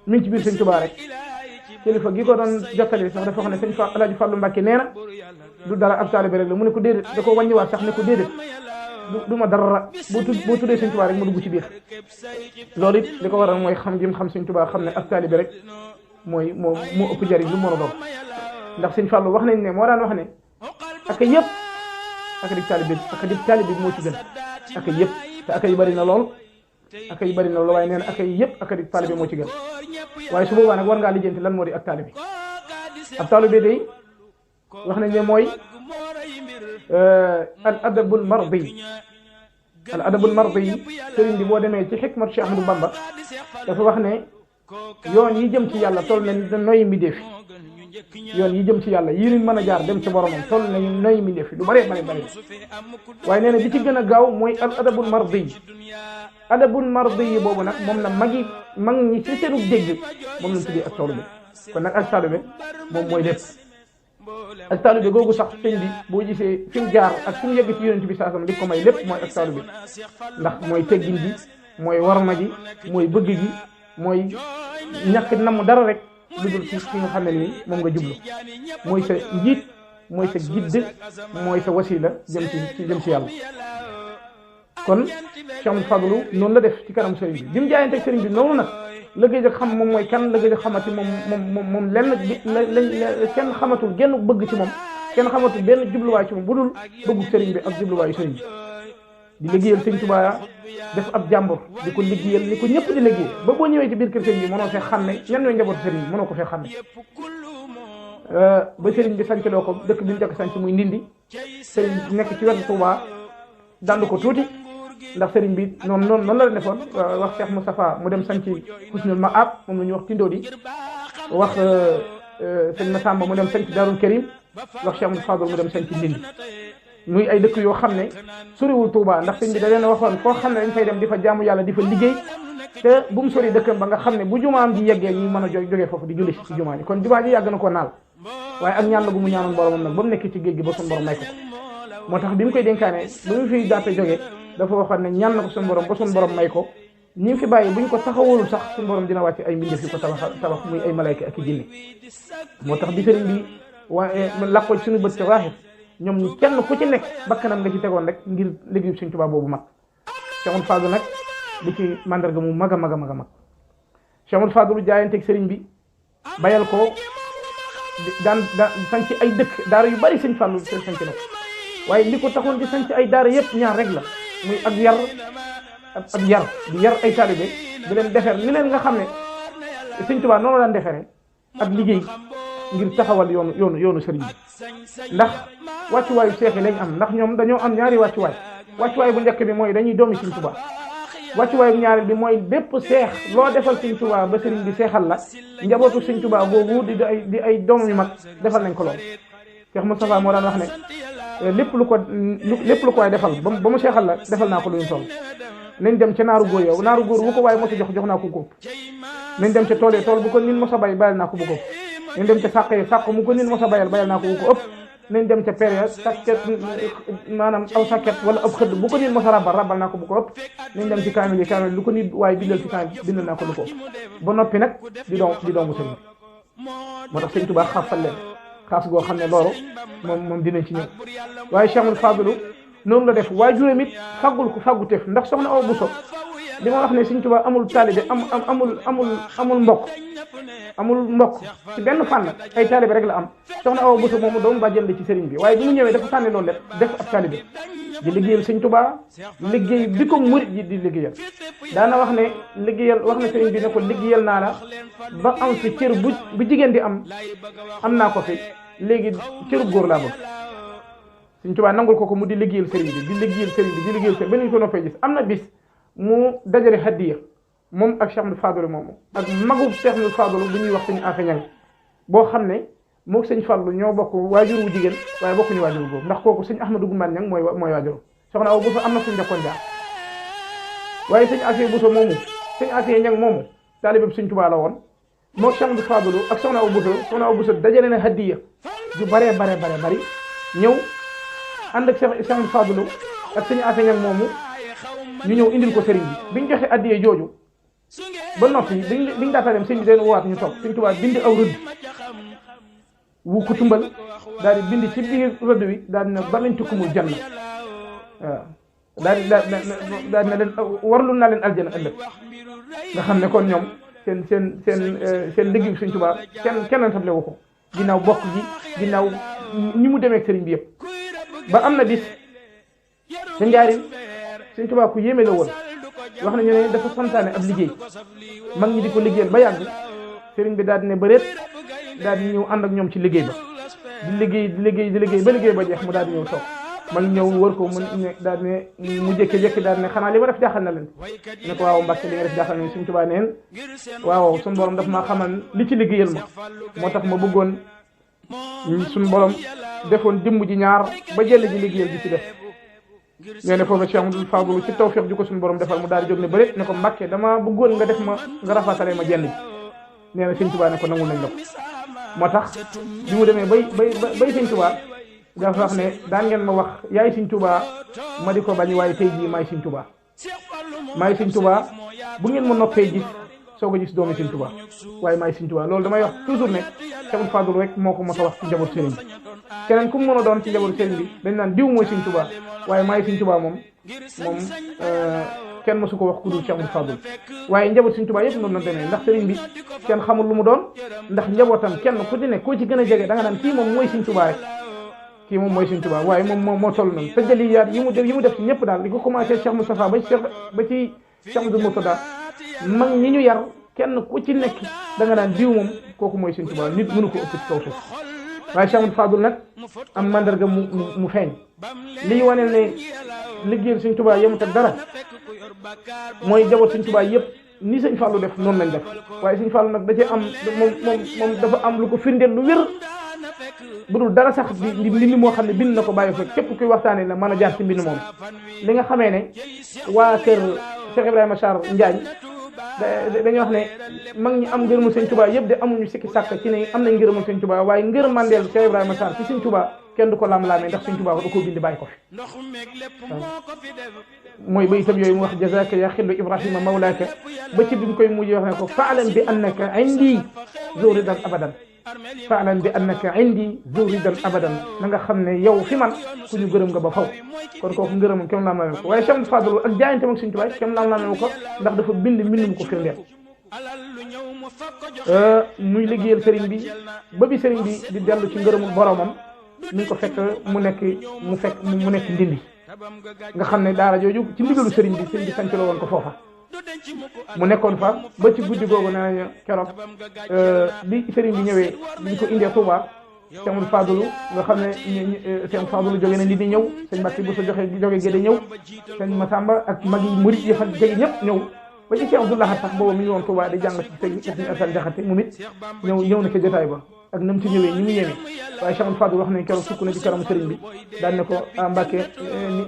[SPEAKER 1] mi ngi ci biir sëñ Tuubaa rek kilifa gi ko doon jottali sax dafa wax ne sëñ Alaaji Fàllu Mbàkke nee na du dara ab taalibe rek la mu ne ko déedéet da ko wàññiwaat sax ne ko déedéet du ma dara boo tuddee sëñ Tuubaa rek ma dugg ci biir loolu it li ko waral mooy xam gi mu xam sëñ Tuubaa xam ne ab taalibe rek mooy moo ëpp jariñ lu mu mën a doon ndax sëñ Fàllu wax nañ ne moo daan wax ne ak yëpp ak di taalibe bi moo ci gën ak yëpp te ak yi bari na lool waaye nee na ak yëpp ak di taalibe moo ci gën waaye su boobaa nag war ngaa lijjanti lan moo di ak taalibe ab taalibe day wax nañ ne mooy al adabul mardi sëriñ bi boo demee ci xikmat Cheikh Ahmadou Bamba dafa wax ne yoon yi jëm ci yàlla toll nañ da noyyi mbindeef yoon yi jëm ci yàlla yi nit mën a jaar dem ci boromam toll nañu noy mi def lu bëree bëri waaye nee na bi ci gën a gaaw mooy al adabul mardi yi boobu nag moom la mag ñi ci seenu dégg moom lañ tuddee ak taalube kon nag ak taalube moom mooy lépp ak taalube googu sax sëñ bi boo gisee fi mu jaar ak fi mu yegg ci yonent bi saasam li ko may lépp mooy ak taalube ndax mooy teggin gi mooy warma ji mooy bëgg gi mooy ñàkk namm dara rek lu dul ci ki nga xam ne nii moom nga jublu mooy sa njiit mooy sa gidd mooy sa wasila jëm ci yàlla kon Cheikh Amadou Fadlu noonu la def ci kanam sëriñ bi jëm jaayante ak sëriñ bi noonu nag la gëj a xam moom mooy kan la gëj a xamati moom lenn kenn xamatul genn bëgg ci moom kenn xamatul benn jubluwaay ci moom bu dul bëggu sëriñ bi ak jubluwaayu sëriñ bi di liggéeyal sëñ Tuubaa def ab jàmbur di ko liggéeyal ni ko ñëpp di liggéey ba boo ñëwee ci biir kër sëriñ bi mënoo fee xam ne ñan ñooy njabootu sëriñ bi mënoo ko fee xam ne ba sëriñ bi sanc loo ko dëkk bi ñu jëkk sanc muy Ndindi sëriñ bi nekk ci wetu Tuubaa dand ko tuuti ndax sëriñ bi noonu la defoon wax Cheikh Moustapha mu dem sanc Husnul Maab moom la ñuy wax Tindodi wax sëñ Massamba mu dem sanc Darul Karim wax Cheikh Amadou Fadl mu dem sanc Ndindi muy ay dëkk yoo xam ne soriwul Touba ndax sëñ bi da leen waxoon foo xam ne dañ fay dem di fa jaamu yàlla di fa liggéey te bu mu sori dëkkam ba nga xam ne bu jumaam ji yeggee ñu mën a jógee foofu di julli ci jumaa ji kon jumaa ji yàgg na ko naal waaye ak ñaan la gu mu ñaanoon boromam nag ba mu nekk ci géej gi ba suñu borom may ko moo tax bi mu koy dénkaane bu mu fi daate jógee dafa waxoon ne ñaan na ko suñu borom ba suñu borom may ko ñi fi bàyyi buñ ko taxawalul sax suñu borom dina wàcc ay mbindeef yu ko tabax muy ay malayka ak i jinne moo tax bi sëriñ bi waaye làqoo ci suñu bët ci waaxit ñoom kenn ku ci nekk bakkanam nga ci tegoon rek ngir liggéeyu Sëriñ Tuubaa boobu mag Cheikh Amadou Fadlu nag di ci mandarga mu mag a mag a mag a mag Cheikh Amadou Fadlu jaayanteeg sëriñ bi bayal ko daan sanc ay dëkk daara yu bari Sëriñ Fallu sanc na ko waaye li ko taxoon di sanc ay daara yëpp ñaar rek la muy ak yar di yar ay taalibe di leen defer ni leen nga xam ne Sëriñ Tuubaa noonu daan deferee ak liggéey ngir taxawal yoonu sëriñ bi ndax wàccuwaayu seex yi lañ am ndax ñoom dañoo am ñaari wàccuwaay bu njëkk bi mooy dañuy doomi Sëriñ Tuubaa wàccuwaayu ñaari bi mooy bépp seex loo defal Sëriñ Tuubaa ba sëriñ bi seexal la njabootu Sëriñ Tuubaa boobu di ay doomam yu mag defal nañ ko lool Cheikh Moustapha moo daan wax ne lépp lu ko waay defal ba mu seexal la defal naa ko lu ñu toll nañ dem ca naaru góor yow naaru góor bu ko waaye mos a jox naa ko góob nañ dem ca tool bu ko nit mos a bay bayal naa ko bu ko nañ dem ca sàq mu ko nit mos a bayal naa ko bu ko ëpp nañ dem ca période sàkket maanaam aw sàkket wala ab xëdd bu ko nit mos a rabal naa ko bu ko ëpp nañ dem ci kaamil lu ko nit waaye bindal ci kaamil bindal naa ko lu ko ëpp ba noppi nag di doomu sëriñ moo tax Sëriñ Tuubaa xaasal leen xaas goo xam ne loolu moom dinañ ci ñëw waaye Cheikh Amadou Fadlu noonu la def waaye juróom it fàggu teef ndax soxna Awa Bousso li ma wax ne Sëriñ Tuubaa amul taalibe amul mbokk ci benn fànn ay taalibe rek la am soxna Awa Bousso moomu doomu bàjjen la ci sëriñ bi waaye bi mu ñëwee dafa sànni loolu lépp def ab taalibe di liggéeyal Sëriñ Tuubaa liggéey bi ko murit ji di liggéeyal daana wax ne wax na sëriñ bi ne ko liggéeyal naa la ba am fi cër bu jigéen di am naa ko fi léegi cërub góor laa bëgg Sëriñ Tuubaa nangul ko mu di liggéeyal sëriñ bi di liggéeyal sëriñ bi ba ñu ko noppee gis am na bis mu dajale hadiya moom ak Cheikh Amadou Fadlu moomu ak magub Cheikh Amadou Fadlu bu ñuy wax sëñ Afe Ñang boo xam ne moog sëñ Fallu ñoo bokk waajur wu jigéen waaye bokkuñu waajur boobu ndax kooku sëñ Ahmadou Gumban Ñang mooy waajur soxna Awa Bousso am na suñ njëkkoon jaar waaye sëñ Afe Bousso moomu sëñ Afe Ñang moomu taalibe Sëriñ Tuubaa la woon moog Cheikh Amadou Fadlu ak soxna Awa Bousso dajale na hadiya ju bari ñëw ànd ak Cheikh Amadou Fadlu ak sëñ Afe Ñang moomu ñu ñëw indil ko sëriñ bi biñ joxe addiye jooju ba noppi biñ daata dem sëñ bi den woowaat ñu toog Sëriñ Tuubaa bind aw rëdd wu ko tumbal daal di bind ci biir rëdd wi daal di ne bamintukumul janna waaw daal di ne leen warlu naa leen aljana ëllëg nga xam ne kon ñoom seen liggéey Sëriñ Tuubaa kenn table wu ko ginnaaw bokk gi ginnaaw ñi mu demee ak sëriñ bi yëpp ba am na bis sa njaarim Sëriñ Tuubaa ku yéeme la woon wax nañu ne dafa santaane ab liggéey mag ñi di ko liggéeyal ba yàgg sëriñ bi daal di ne bëreet daal di ñëw ànd ak ñoom ci liggéey ba di liggéey ba jeex mu daal di ñëw toog mag ñëw wër ko daal di ne mu jékki-jékki daal di ne xanaa li ma def jaaxal na leen ne ko waaw Mbàkke li nga def jaaxal na leen Sëriñ Tuubaa neen waaw suñu borom daf maa xamal li ci liggéeyal ma moo tax ma bëggoon suñu borom defoon jëmm ji ñaar ba jël ji liggéeyal ji ci def nee na foofu Cheikh Amadou Fadlu ci tawfiq ju ko suñu borom defal mu daal di jóg ne bëri ne ko Mbàkke dama bëggoon nga def ma nga rafatale ma jenn ji nee na sëñ Tuubaa ne ko nangul nañ la ko moo tax bi mu demee bay sëñ Tuubaa dafa wax ne daan ngeen ma wax yaay sëñ Tuubaa ma di ko bañ waaye tey jii maay sëñ Tuubaa maay sëñ Tuubaa bu ngeen ma noppee gis soog a gis doomi sëñ Tuubaa waaye maay sëñ Tuubaa loolu damay wax toujours ne Cheikh Amadou Fadlu rek moo ko mos a wax ci njaboot sëriñ bi keneen ku mu mën a doon ci njaboot sëriñ bi dañ naan diw mooy sëñ Tuubaa waaye maay sëñ Tuubaa moom kenn mësu ko wax ku dul Cheikh Amadou Fadlu waaye njaboot sëñ Tuubaa yëpp noonu la demee ndax sëriñ bi kenn xamul lu mu doon ndax njabootam kenn ku ci ne koo ci gën a jege da nga naan kii moom mooy sëñ Tuubaa rek kii moom mooy sëñ Tuubaa waaye moom moo toll noonu tëjaliyaat yi mu def ci ñëpp daal di ko commencé Cheikh Moustapha ba ci Cheikh Amadou Mourtada mag ñi ñu yar kenn ku ci nekk da nga naan diw moom kooku mooy sëñ Tuubaa nit mënu ko ëpp ci kaw suuf waaye Cheikh Amadou Fadlu nag am mandarga mu feeñ lii wane ne liggéeyal sëñ Tuubaa yemut ak dara mooy jaboot sëñ Tuubaa yëpp ni sëñ Fallou def noonu lañ def waaye sëñ Fallou nag da cee am moom dafa am lu ko firndeel lu wér bu dul dara sax di mbind moo xam ne bind na ko bàyyi fa képp kuy waxtaanee la mën a jaar ci mbind moom li nga xamee ne waa kër Cheikh Ibrahima Sarr Njaañ dañuy wax ne mag ñi am ngërëmul sëñ Tuubaa yëpp de amuñu sikki sàkk ci ne am nañ ngërëmul sëñ Tuubaa waaye ngërëm mandeel Cheikh Ibrahima Sarr ci sëñ Tuubaa kenn du ko lam-laamee ndax sëñ Tuubaa da koo bind bàyyi ko fi mooy ba itam yooyu mu wax jazaka ya xillu Ibrahima mawlaaka ba ci bi mu koy mujj wax ne ko faalan bi annaka indi zu ridan abadan faalan bi annaka indi zu ridan abadan na nga xam ne yow fi man ku ñu gërëm nga ba faw kon kooku ngërëmam kenn lam-laamee ko waaye Cheikh Amadou Fadlu ak jaayante mag sëñ Tuubaa kenn lam-laamee ko ndax dafa bind mbind mu ko firndeel muy liggéeyal sëriñ bi ba bi sëriñ bi di dellu ci ngërëmul boromam mi ngi ko fekk mu nekk ndindi nga xam ne daara jooju ci ndigalu sëriñ bi sanc la woon ko foofa mu nekkoon fa ba ci guddi googu nee nañu keroog bi sëriñ bi ñëwee biñ ko indee Touba Cheikh Amadou Fadlu nga xam ne Cheikh Amadou Fadlu jóge na ndindi ñëw sëñ Mbàkke bu sa jóge Gédé ñëw sëñ Massamba ak mag yi murit yi fa jege ñëpp ñëw ba ci Cheikh Abdou Lahad sax boobu mi ngi woon Touba di jàng ci sëñ Assane Jaxate moom it ñëw na ca jotaay ba ak nam ci ñëwee ñi mu yéeme waaye Cheikh Amadou Fadlu wax nañ keroog sukk na ci kanam sëriñ bi daan ne ko Mbàkke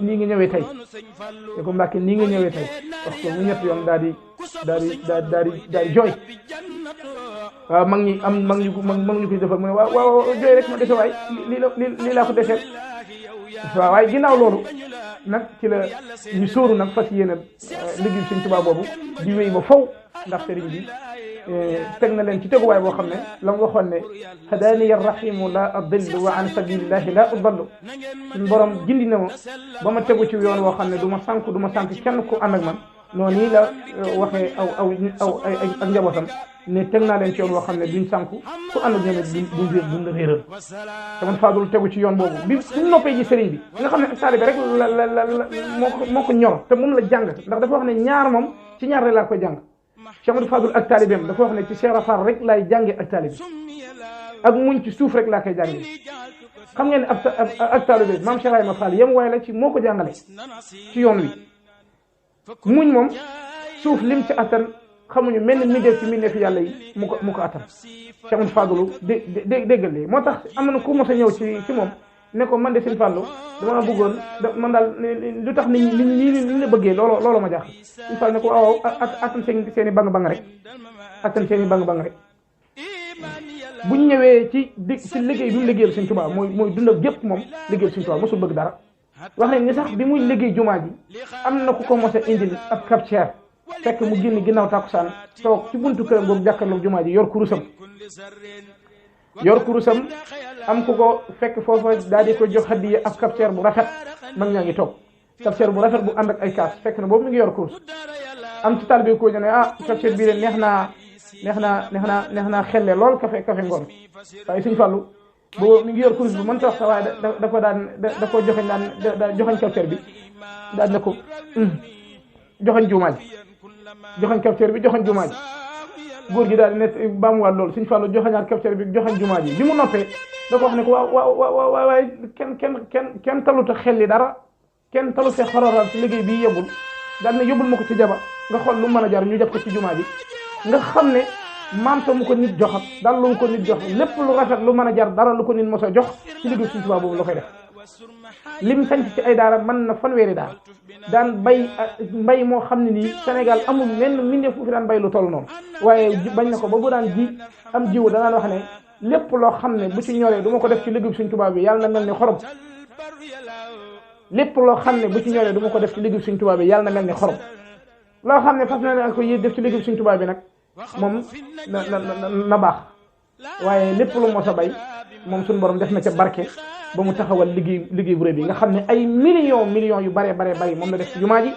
[SPEAKER 1] nii nga ñëwee tey ne ko Mbàkke nii nga ñëwee tey wax ko mu ñett yoon daal di jooy waaw mag ñi koy defal mu ne waaw jooy rek ma dese waay lii laa ko desee waaw waaye ginnaaw loolu nag ci la ñu sóoru nag fas yéene liggéey sëñ Tuubaa boobu di wéy ba faw ndax sëriñ bi teg na leen ci teguwaay boo xam ne la mu waxoon ne hadaaniya rahimu la adillu wa an sabilillahi la udallu suñu borom gindi na ma ba ma tegu ci yoon woo xam ne du ma sànk kenn ku ànd ak man noonu nii la waxee ak njabootam ne teg naa leen ci yoon woo xam ne duñ sànku ku ànd ak ñoom duñ la réeral Cheikh Amadou Fadlu tegu ci yoon boobu bi suñu noppee ji sëriñ bi nga xam ne ak taalibe rek moo ko ñor te moom la jàng ndax dafa wax ne ñaar moom ci ñaar rek laa koy jàng Cheikh Amadou Fadlu ak taalibeem dafa wax ne ci Cheikh Rafal rek laay jànge ak taalibe ak muñ ci suuf rek laa koy jànge xam ngeen ne ak taalibe maam Cheikh Ibrahima Fall yem waaye la ci moo ko jàngale ci yoon wi muñ moom suuf lim ci attan xamuñu mel ni mbindeef ci mbindeef yàlla yi mu ko attan Cheikh Amadou Fadlu déggal lii moo tax am na ku mos a ñëw ci moom ne ko man de sëñ Fallu dama bëggoon man daal lu tax nit ñi la bëggee looloo ma jaaxal sëñ Fallu ne ko waaw attan seen i bang-bang rek attan seen i bang-bang rek buñ ñëwee ci liggéey bi mu liggéeyal sëñ Tuubaa mooy dund ak gépp moom liggéeyal sëñ Tuubaa mosul bëgg dara wax nañ ni sax bi muy liggéey jumaa ji am na ku ko mos a indil ab capture fekk mu génn ginnaaw tàkkusaan toog ci buntu këram boobu jàkkaarloog jumaa ji yor kurusam am ku ko fekk foofa daal di ko jox hadiya ab capture bu rafet mag ñaa ngi toog capture bu rafet bu ànd ak ay kaas fekk na boobu mi ngi yor kurus am ci taalibe ko ne capture bii de neex naa xelle lool café ngoon waaye Sëñ Fallu boobu mi ngi yor kurus bu mën ta wax sax waaye da ko joxañ joxañ capture bi daal ne ko joxañ jumaa ji joxañ capture bi joxañ jumaa ji góor gi daal di net baamuwaat loolu Sëñ Fallu joxañaat capture bi joxañ jumaa ji bi mu noppee da ko wax ne ko waaw waaye kenn talut a xelli dara kenn talut fee xororal ci liggéey bii yeggul daal ne yóbbul ma ko ci jaba nga xool lu mën a jar ñu def ko ci jumaa ji nga xam ne manto mu ko nit jox ak dal lu ko nit jox lépp lu rafet lu mën a jar dara lu ko nit mos a jox ci liggéey Sëriñ Tuubaa boobu la koy def lim sanc ci ay daara mën na fanweeri daara daan bay mbay moo xam ne nii Sénégal amul menn mbindeef fu fi daan bay lu toll noonu waaye bañ na ko ba bu daan ji am jiwu danaan wax ne lépp loo xam ne bu ci ñoree du ma ko def ci liggéey Sëriñ Tuubaa bi yàlla na mel ni xorom lépp loo xam ne bu ci ñoree du ma ko def ci liggéey Sëriñ Tuubaa bi yàlla na mel ni xorom loo xam ne fas na ne ko yéen def ci liggéey Sëriñ Tuubaa bi nag moom na baax waaye lépp lu mos a bay moom suñu borom def na ca barke ba mu taxawal liggéey bu rëy bi nga xam ne ay millions yu bare bari moom la def ci jumaa ji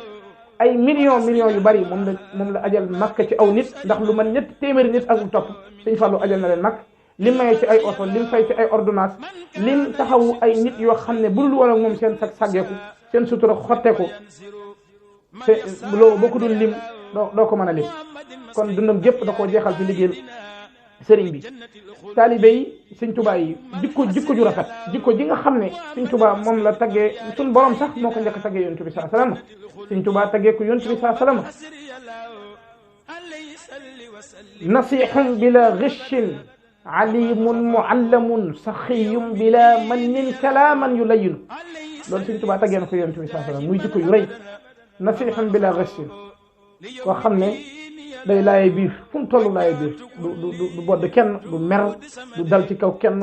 [SPEAKER 1] ay millions yu bari moom la ajal makka ci aw nit ndax lu man ñetti téeméeri nit ak lu topp Sëñ Fallu ajal na leen makk lim maye ci ay oto lim fay ci ay ordonnance lim taxawu ay nit yoo xam ne bu dul woon ak moom seen saggeeku seen sutura xotteeku te loolu boo ko dul lim doo ko mën a lim kon dundam gépp da koo jeexal ci liggéeyal sëriñ bi taalibe yi Sëñ Tuubaa yi jikko ju rafet jikko ji nga xam ne Sëñ Tuubaa moom la taggee suñ borom sax moo ko njëkk a taggee yonent bi saa salama Sëñ Tuubaa taggee ko yonent bi saa salama nasihun bila gishin alimun muallamun saxiyun bila mannin kalaaman yu layinu loolu Sëñ Tuubaa taggee na ko yonent bi saa salama muy jikko yu rëy nasihun bila gishin koo xam ne day laaye biir fu mu toll laaye biir du bodd kenn du mer du dal ci kaw kenn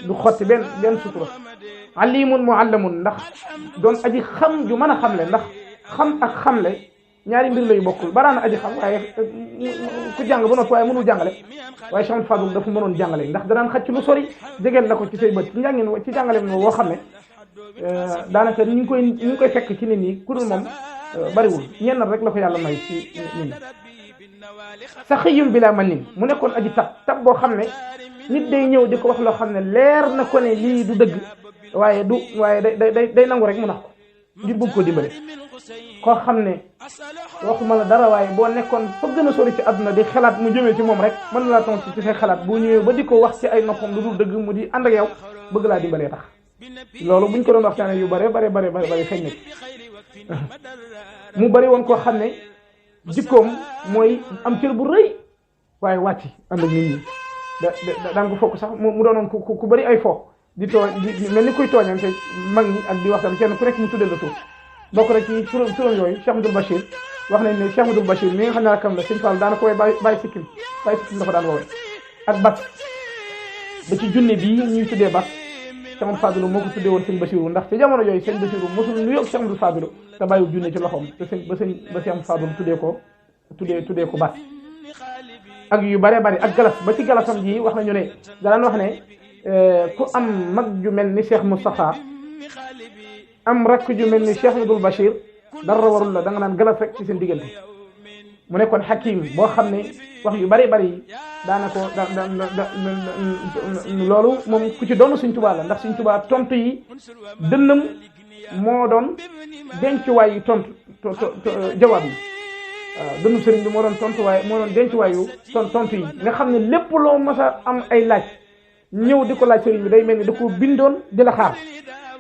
[SPEAKER 1] du xotti benn sutura alimun muallamun ndax doon aji xam ju mën a xamle ndax xam ak xamle ñaari mbir lay bokkul baraana aji xam waaye ku jàng ba noppi waaye mënul jàngale waaye Cheikh Fadul dafa mënoon jàngale ndax danaan xacc lu sori jegeel la ko ci say bët ci njàngin ci jàngale mo woo xam ne daanaka ñu ngi koy fekk ci nit ñi ku dul moom bariwul ñenn rek la ko yàlla may ci nit ñi saxiyum bila manin mu nekkoon aji tab boo xam ne nit day ñëw di ko wax loo xam ne leer na ko ne lii du dëgg waaye day nangu rek mu nax ko ngir bëgg ko dimbale koo xam ne waxuma la dara waaye boo nekkoon fa gën a sori ci àdduna di xalaat mu jëmee ci moom rek mën na laa tontu ci say xalaat boo ñëwee ba di ko wax ci ay noppam lu dul dëgg mu di ànd ak yow bëgg laa dimbalee tax loolu buñ ko doon waxtaane yu bare feeñ na ci mu bari woon koo xam ne jikkoom mooy am cër bu rëy waaye wàcc ànd ak nit ñi daan ko fokk sax mu doonoon ku bari ay fo di mel ni kuy tooñante mag ñi ak di waxtaan kenn ku nekk mu tuddee la tur bokk rek ci turam yooyu Cheikh Amadou Bachir wax nañ ne Cheikh Amadou Bachir mi nga xam ne rakkam la Sëñ Fall daana ko woy bàyyi sikkim dafa daan woowee ak bas ba ci junne bii ñuy tuddee bas Cheikh Amadou Fadilou moo ko tuddee woon Sëñ Bachirou ndax ci jamono yooyu Sëñ Bachirou mosul nu yokk Cheikh Amadou Fadilou te bàyyiwul junne ci loxoom ba Cheikh Amadou Fadilou tuddee ko bas ak yu bare ak galas ba ci galasam ji wax nañu ne daan wax ne ku am mag ju mel ni Cheikh Moustapha am rakk ju mel ni Cheikh Amadou Bachir dara warul la da nga naan galas rek ci seen diggante mu nekkoon hakim boo xam ne wax yu bari daana ko loolu moom ku ci doon Sëñ Tuubaa la ndax Sëñ Tuubaa tontu yi dënnam moo doon dencuwaayu tontu jawaab yi waaw dënnu sëriñ bi moo doon dencuwaayu tontu yi nga xam ne lépp loo mas a am ay laaj ñëw di ko laaj sëriñ bi day mel ni da ko bindoon di la xaar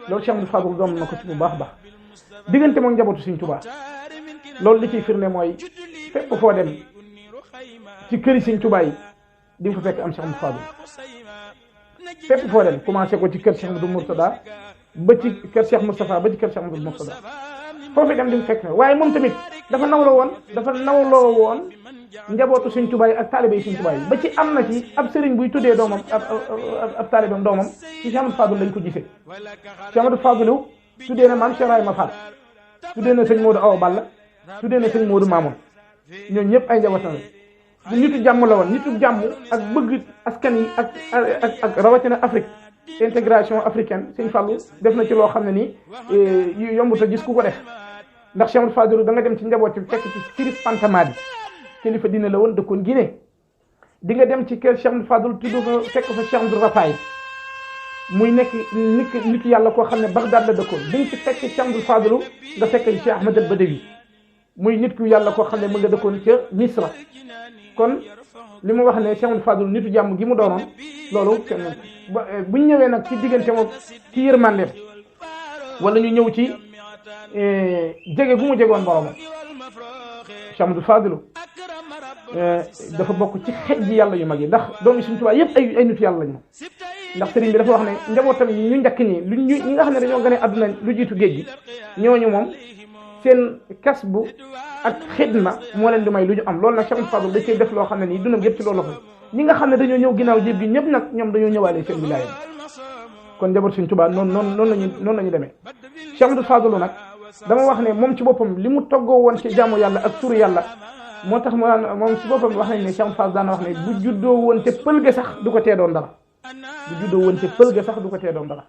[SPEAKER 1] loolu Cheikh Amadou Fadul doom na ko ci bu baax diggante moom njabootu Sëñ Tuubaa loolu li ciy firnde mooy fépp foo dem ci këri Sëñ Tuubaa yi di nga fa fekk am Cheikh Amadou Fadul fépp foo dem commencé ko ci kër Cheikh Amadou Mourtada ba ci kër Cheikh Moustapha ba ci kër Cheikh Amadou Mourtada foofu dem di nga fekk waaye moom tamit dafa nawloo woon njabootu Sëñ Tuubaa yi ak taalibe yi Sëñ Tuubaa yi ba ci am na ci ab sëriñ buy tuddee doomam ab taalibeem doomam ci Cheikh Amadou Fadul lañ ko gisee Cheikh Amadou Fadul tuddee na maam Cheikh Ibrahima Fall tuddee na sëñ Modou Awa Balla tuddee na sëñ Modou Mamoun ñooñu ñëpp ay njabootam la nitu jàmm la woon nitu jàmm ak bëgg askan yi ak rawatina Afrique intégration africaine Sëñ Fallu def na ci loo xam ne nii yombut a gis ku ko def ndax Cheikh Amadou Fadilou da nga dem ci njaboot bi fekk ci Sirif Pantamadi kilifa dina la woon dëkkoon Guinée di nga dem ci kër Cheikh Amadou Fadilou tudd fa fekk fa Cheikh Amadou Rafaay muy nekk nit yàlla koo xam ne Bagdad la dëkkoon di nga ci fekk Cheikh Amadou Fadilou nga fekk Cheikh Ahmad al Badawi muy nit ku yàlla koo xam ne mu nga dëkkoon ca Misra kon li ma wax ne Cheikh Amadou Fadilou nitu jàmm gi mu doonoon loolu kenn buñ ñëwee nag ci diggante moom ci yërmandeem wala ñu ñëw ci jege gu mu jegoon boromam Cheikh Amadou Fadilou dafa bokk ci xej ji yàlla yu mag yi ndax doomi Sëriñ Tuubaa yëpp ay nitu yàlla lañu ndax sëriñ bi dafa wax ne njabootam ñu njëkk ñi ñi nga xam ne dañoo gën a àdduna lu jiitu géej gi ñooñu moom seen kas bu ak xidma moo leen di may lu ñu am loolu nag Cheikh Fadul da cee def loo xam ne nii dundam yëpp ci loolu la ko ñi nga xam ne dañoo ñëw ginnaaw jéb gi ñëpp nag ñoom dañoo ñëwaale seen wilaaya kon njaboot Sëriñ Tuubaa noonu lañu demee Cheikh Fadul nag dama wax ne moom ci boppam li mu toggoo woon ci jaamu yàlla ak turu yàlla moo tax moom ci boppam wax nañ ne Cheikh Fadul daan wax ne bu juddoo woon te pël ga sax du ko tee doon dara bu juddoo woon te pël ga sax du ko tee doon dara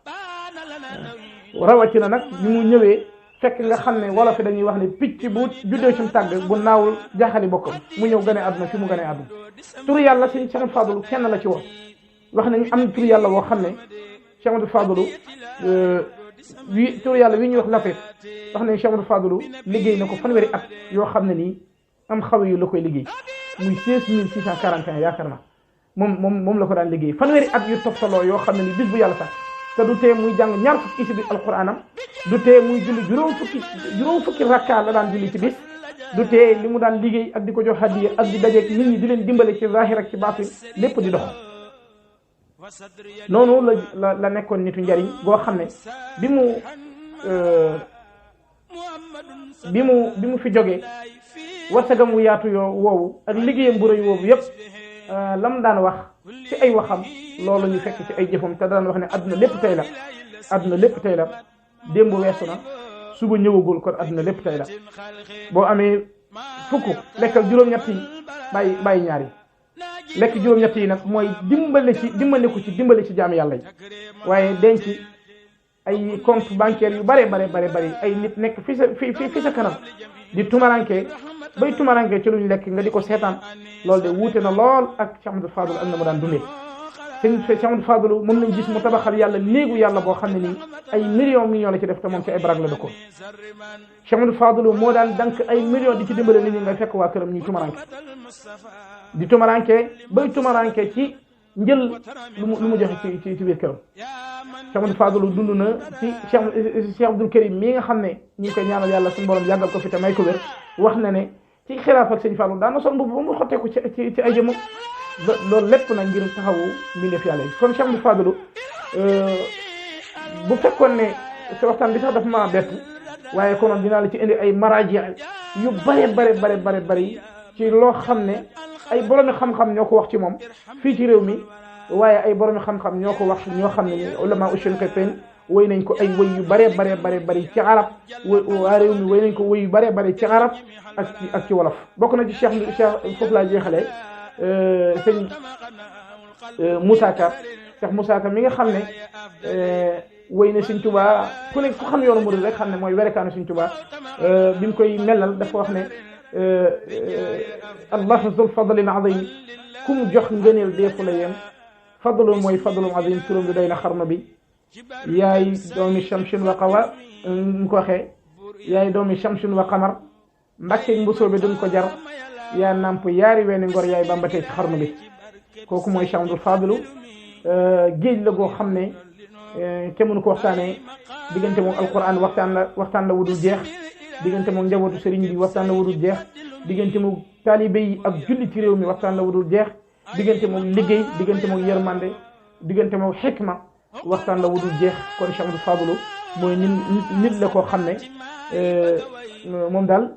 [SPEAKER 1] rawatina nag bi mu ñëwee fekk nga xam ne wolof dañuy wax ne picc bu juddoo ci mu tàgg bu naawul jaaxali bokkam mu ñëw gane àdduna fi mu gane àdduna turu yàlla si Cheikh Fadul kenn la ci woon wax nañ am turu yàlla woo xam ne Cheikh Fadul turu yàlla wi ñuy wax Latif wax nañ Cheikh Fadul liggéey na ko fanweeri at yoo xam ne nii am xaw yu la koy liggéey muy 16641 yaakaar naa moom la ko daan liggéey fanweeri at yu toftaloo yoo xam ne ni bis bu yàlla sax te du tee muy jàng ñaar fukki isi bi alquranam du tee muy julli juróom fukki rakka la daan julli ci bis du tee li mu daan liggéey ak di ko jox hadiya ak di dajeeg nit ñi di leen dimbale ci zahir ak ci baatin lépp di dox noonu la nekkoon nitu njariñ goo xam ne bi mu fi jógee warsagam wu yaatu woowu ak liggéeyam bu rëy woowu yëpp lam daan wax ci ay waxam loolu ñu fekk ci ay jëfam te daan wax ne adduna lépp tey la démb weesu na suba ñëwagul kon adduna lépp tey la boo amee fukk lekkal juróom-ñett yi bàyyi ñaar yi lekk juróom-ñett yi nag mooy dimbale ci jaam yàlla yi waaye denc ay compte bancaire yu bare ay nit nekk fi sa kanam di tumaranke bay tumaranke ci luñ lekk nga di ko seetaan loolu de wuute na lool ak Cheikh Ahmadou Fadul am na mu daan dundee Cheikh Ahmadou Fadul moom lañ gis mu tabaxal yàlla néegu yàlla boo xam ne nii ay millions la ci def te moom ci ay barag la dëkkoon Cheikh Ahmadou Fadul moo daan dank ay millions di ci dimbale nit ñi nga fekk waa këram ñuy tumaranke di tumaranke bay tumaranke ci njël lu mu joxe ci biir këram Cheikh Ahmadou Fadul dund na ci Cheikh Abdoul Karim mii nga xam ne ñu ngi koy ñaanal yàlla suñu borom yàggal ko fi te may ko wér wax na ne ci xilaaf ak sëñ Fallou daan na sol mbubb ba mu xotteeku ci ay jëmm loolu lépp nag ngir taxawu mbindeef yàlla yi kon Cheikh Ahmadou Fadul bu fekkoon ne sa waxtaan bi sax dafa maa bett waaye konoon dinaa la ci indi ay maraaji yu bari ci loo xam ne ay boromi xam-xam ñoo ko wax ci moom fii ci réew mi waaye ay boromi xam-xam ñoo ko wax ñoo xam ne ulama ushinqatain woy nañ ko ay woy yu bari ci arab waa réew mi woy nañ ko woy yu bari ci arab ak ci wolof bokk na ci cheikh foofu laa jeexalee sëñ Moussa Ka Cheikh Moussa Ka mi nga xam ne woy na Sëñ Tuubaa ku xam yoonu murid rek xam ne mooy werekaanu Sëñ Tuubaa bi mu koy melal dafa wax ne allah zul fadlin azim ku mu jox ngëneel deefu la yem fadlu mooy fadlum azim turam bi doy na xarma bi yaay doomi shamsin wa qawa mu ko waxee yaay doomi shamsin wa qamar mbàkke mbusoo bi duñ ko jar yaa namp yaari weeni ngor yaay bambatee ci xarma bi kooku mooy Cheikh Ahmadou Fadlu géej la goo xam ne te mënu ko waxtaanee diggante moom alquran waxtaan la wudul jeex diggante moom njabootu sëriñ bi waxtaan la wudul jeex diggante moom taalibe yi ak julli ci réew mi waxtaan la wudul jeex diggante moom liggéey diggante moom yërmande diggante moom xikma waxtaan la wudul jeex kon Cheikh Ahmadou Fadlu mooy nit la koo xam ne moom daal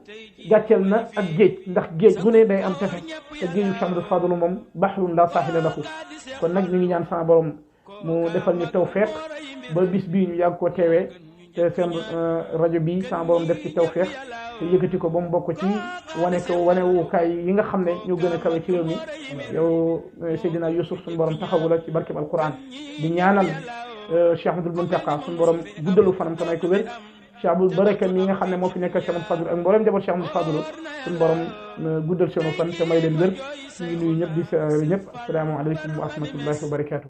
[SPEAKER 1] gàcceel na ak géej ndax géej gu ne day am tefe te géeju Cheikh Ahmadou Fadlu moom baxrun laa saaxila lahu kon nag ñu ngi ñaan sama borom mu defal ñu tawfeex ba bis bii ñu yàgg koo teewee te seen rajo bi sama borom def ci tawfeex te yëkkati ko ba mu bokk ci wanewukaay yi nga xam ne ñoo gën a kawe ci réew mi yow Seydina Youssouf suñu borom taxawu la ci barkeb alquran di ñaanal Cheikh Ahmadul Muntaqa suñu borom guddalu fanam te may ko wér Cheikh Abdou Baraka mi nga xam ne moo fi nekk Cheikh Ahmadou Fadlu ak mboolem jabar Cheikh Ahmadou Fadlu suñu borom guddal seenu fan te may leen wér ñu nuyu ñëpp di ñëpp asalaamaaleykum wa rahmatullahi wa barakaatu.